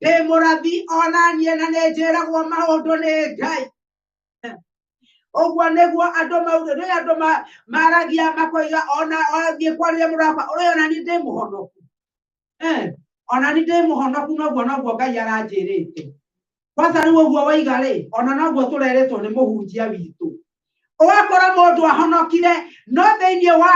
ndĩ mũrathi ona niĩ, na nĩ njĩragwo maũndũ nĩ Ngai. Ũguo nĩguo andũ maũndũ nĩ andũ maragia makoiga, ona athiĩ kwarĩria mũrata ũrĩa, ona niĩ ndĩ mũhonoku. Ona niĩ ndĩ mũhonoku, noguo noguo Ngai aranjĩrĩte. Kwanza rĩu ũguo waiga rĩ, ona noguo tũrerĩtwo nĩ mũhunjia witũ. Ũgakora mũndũ ahonokire, no thĩinĩ wa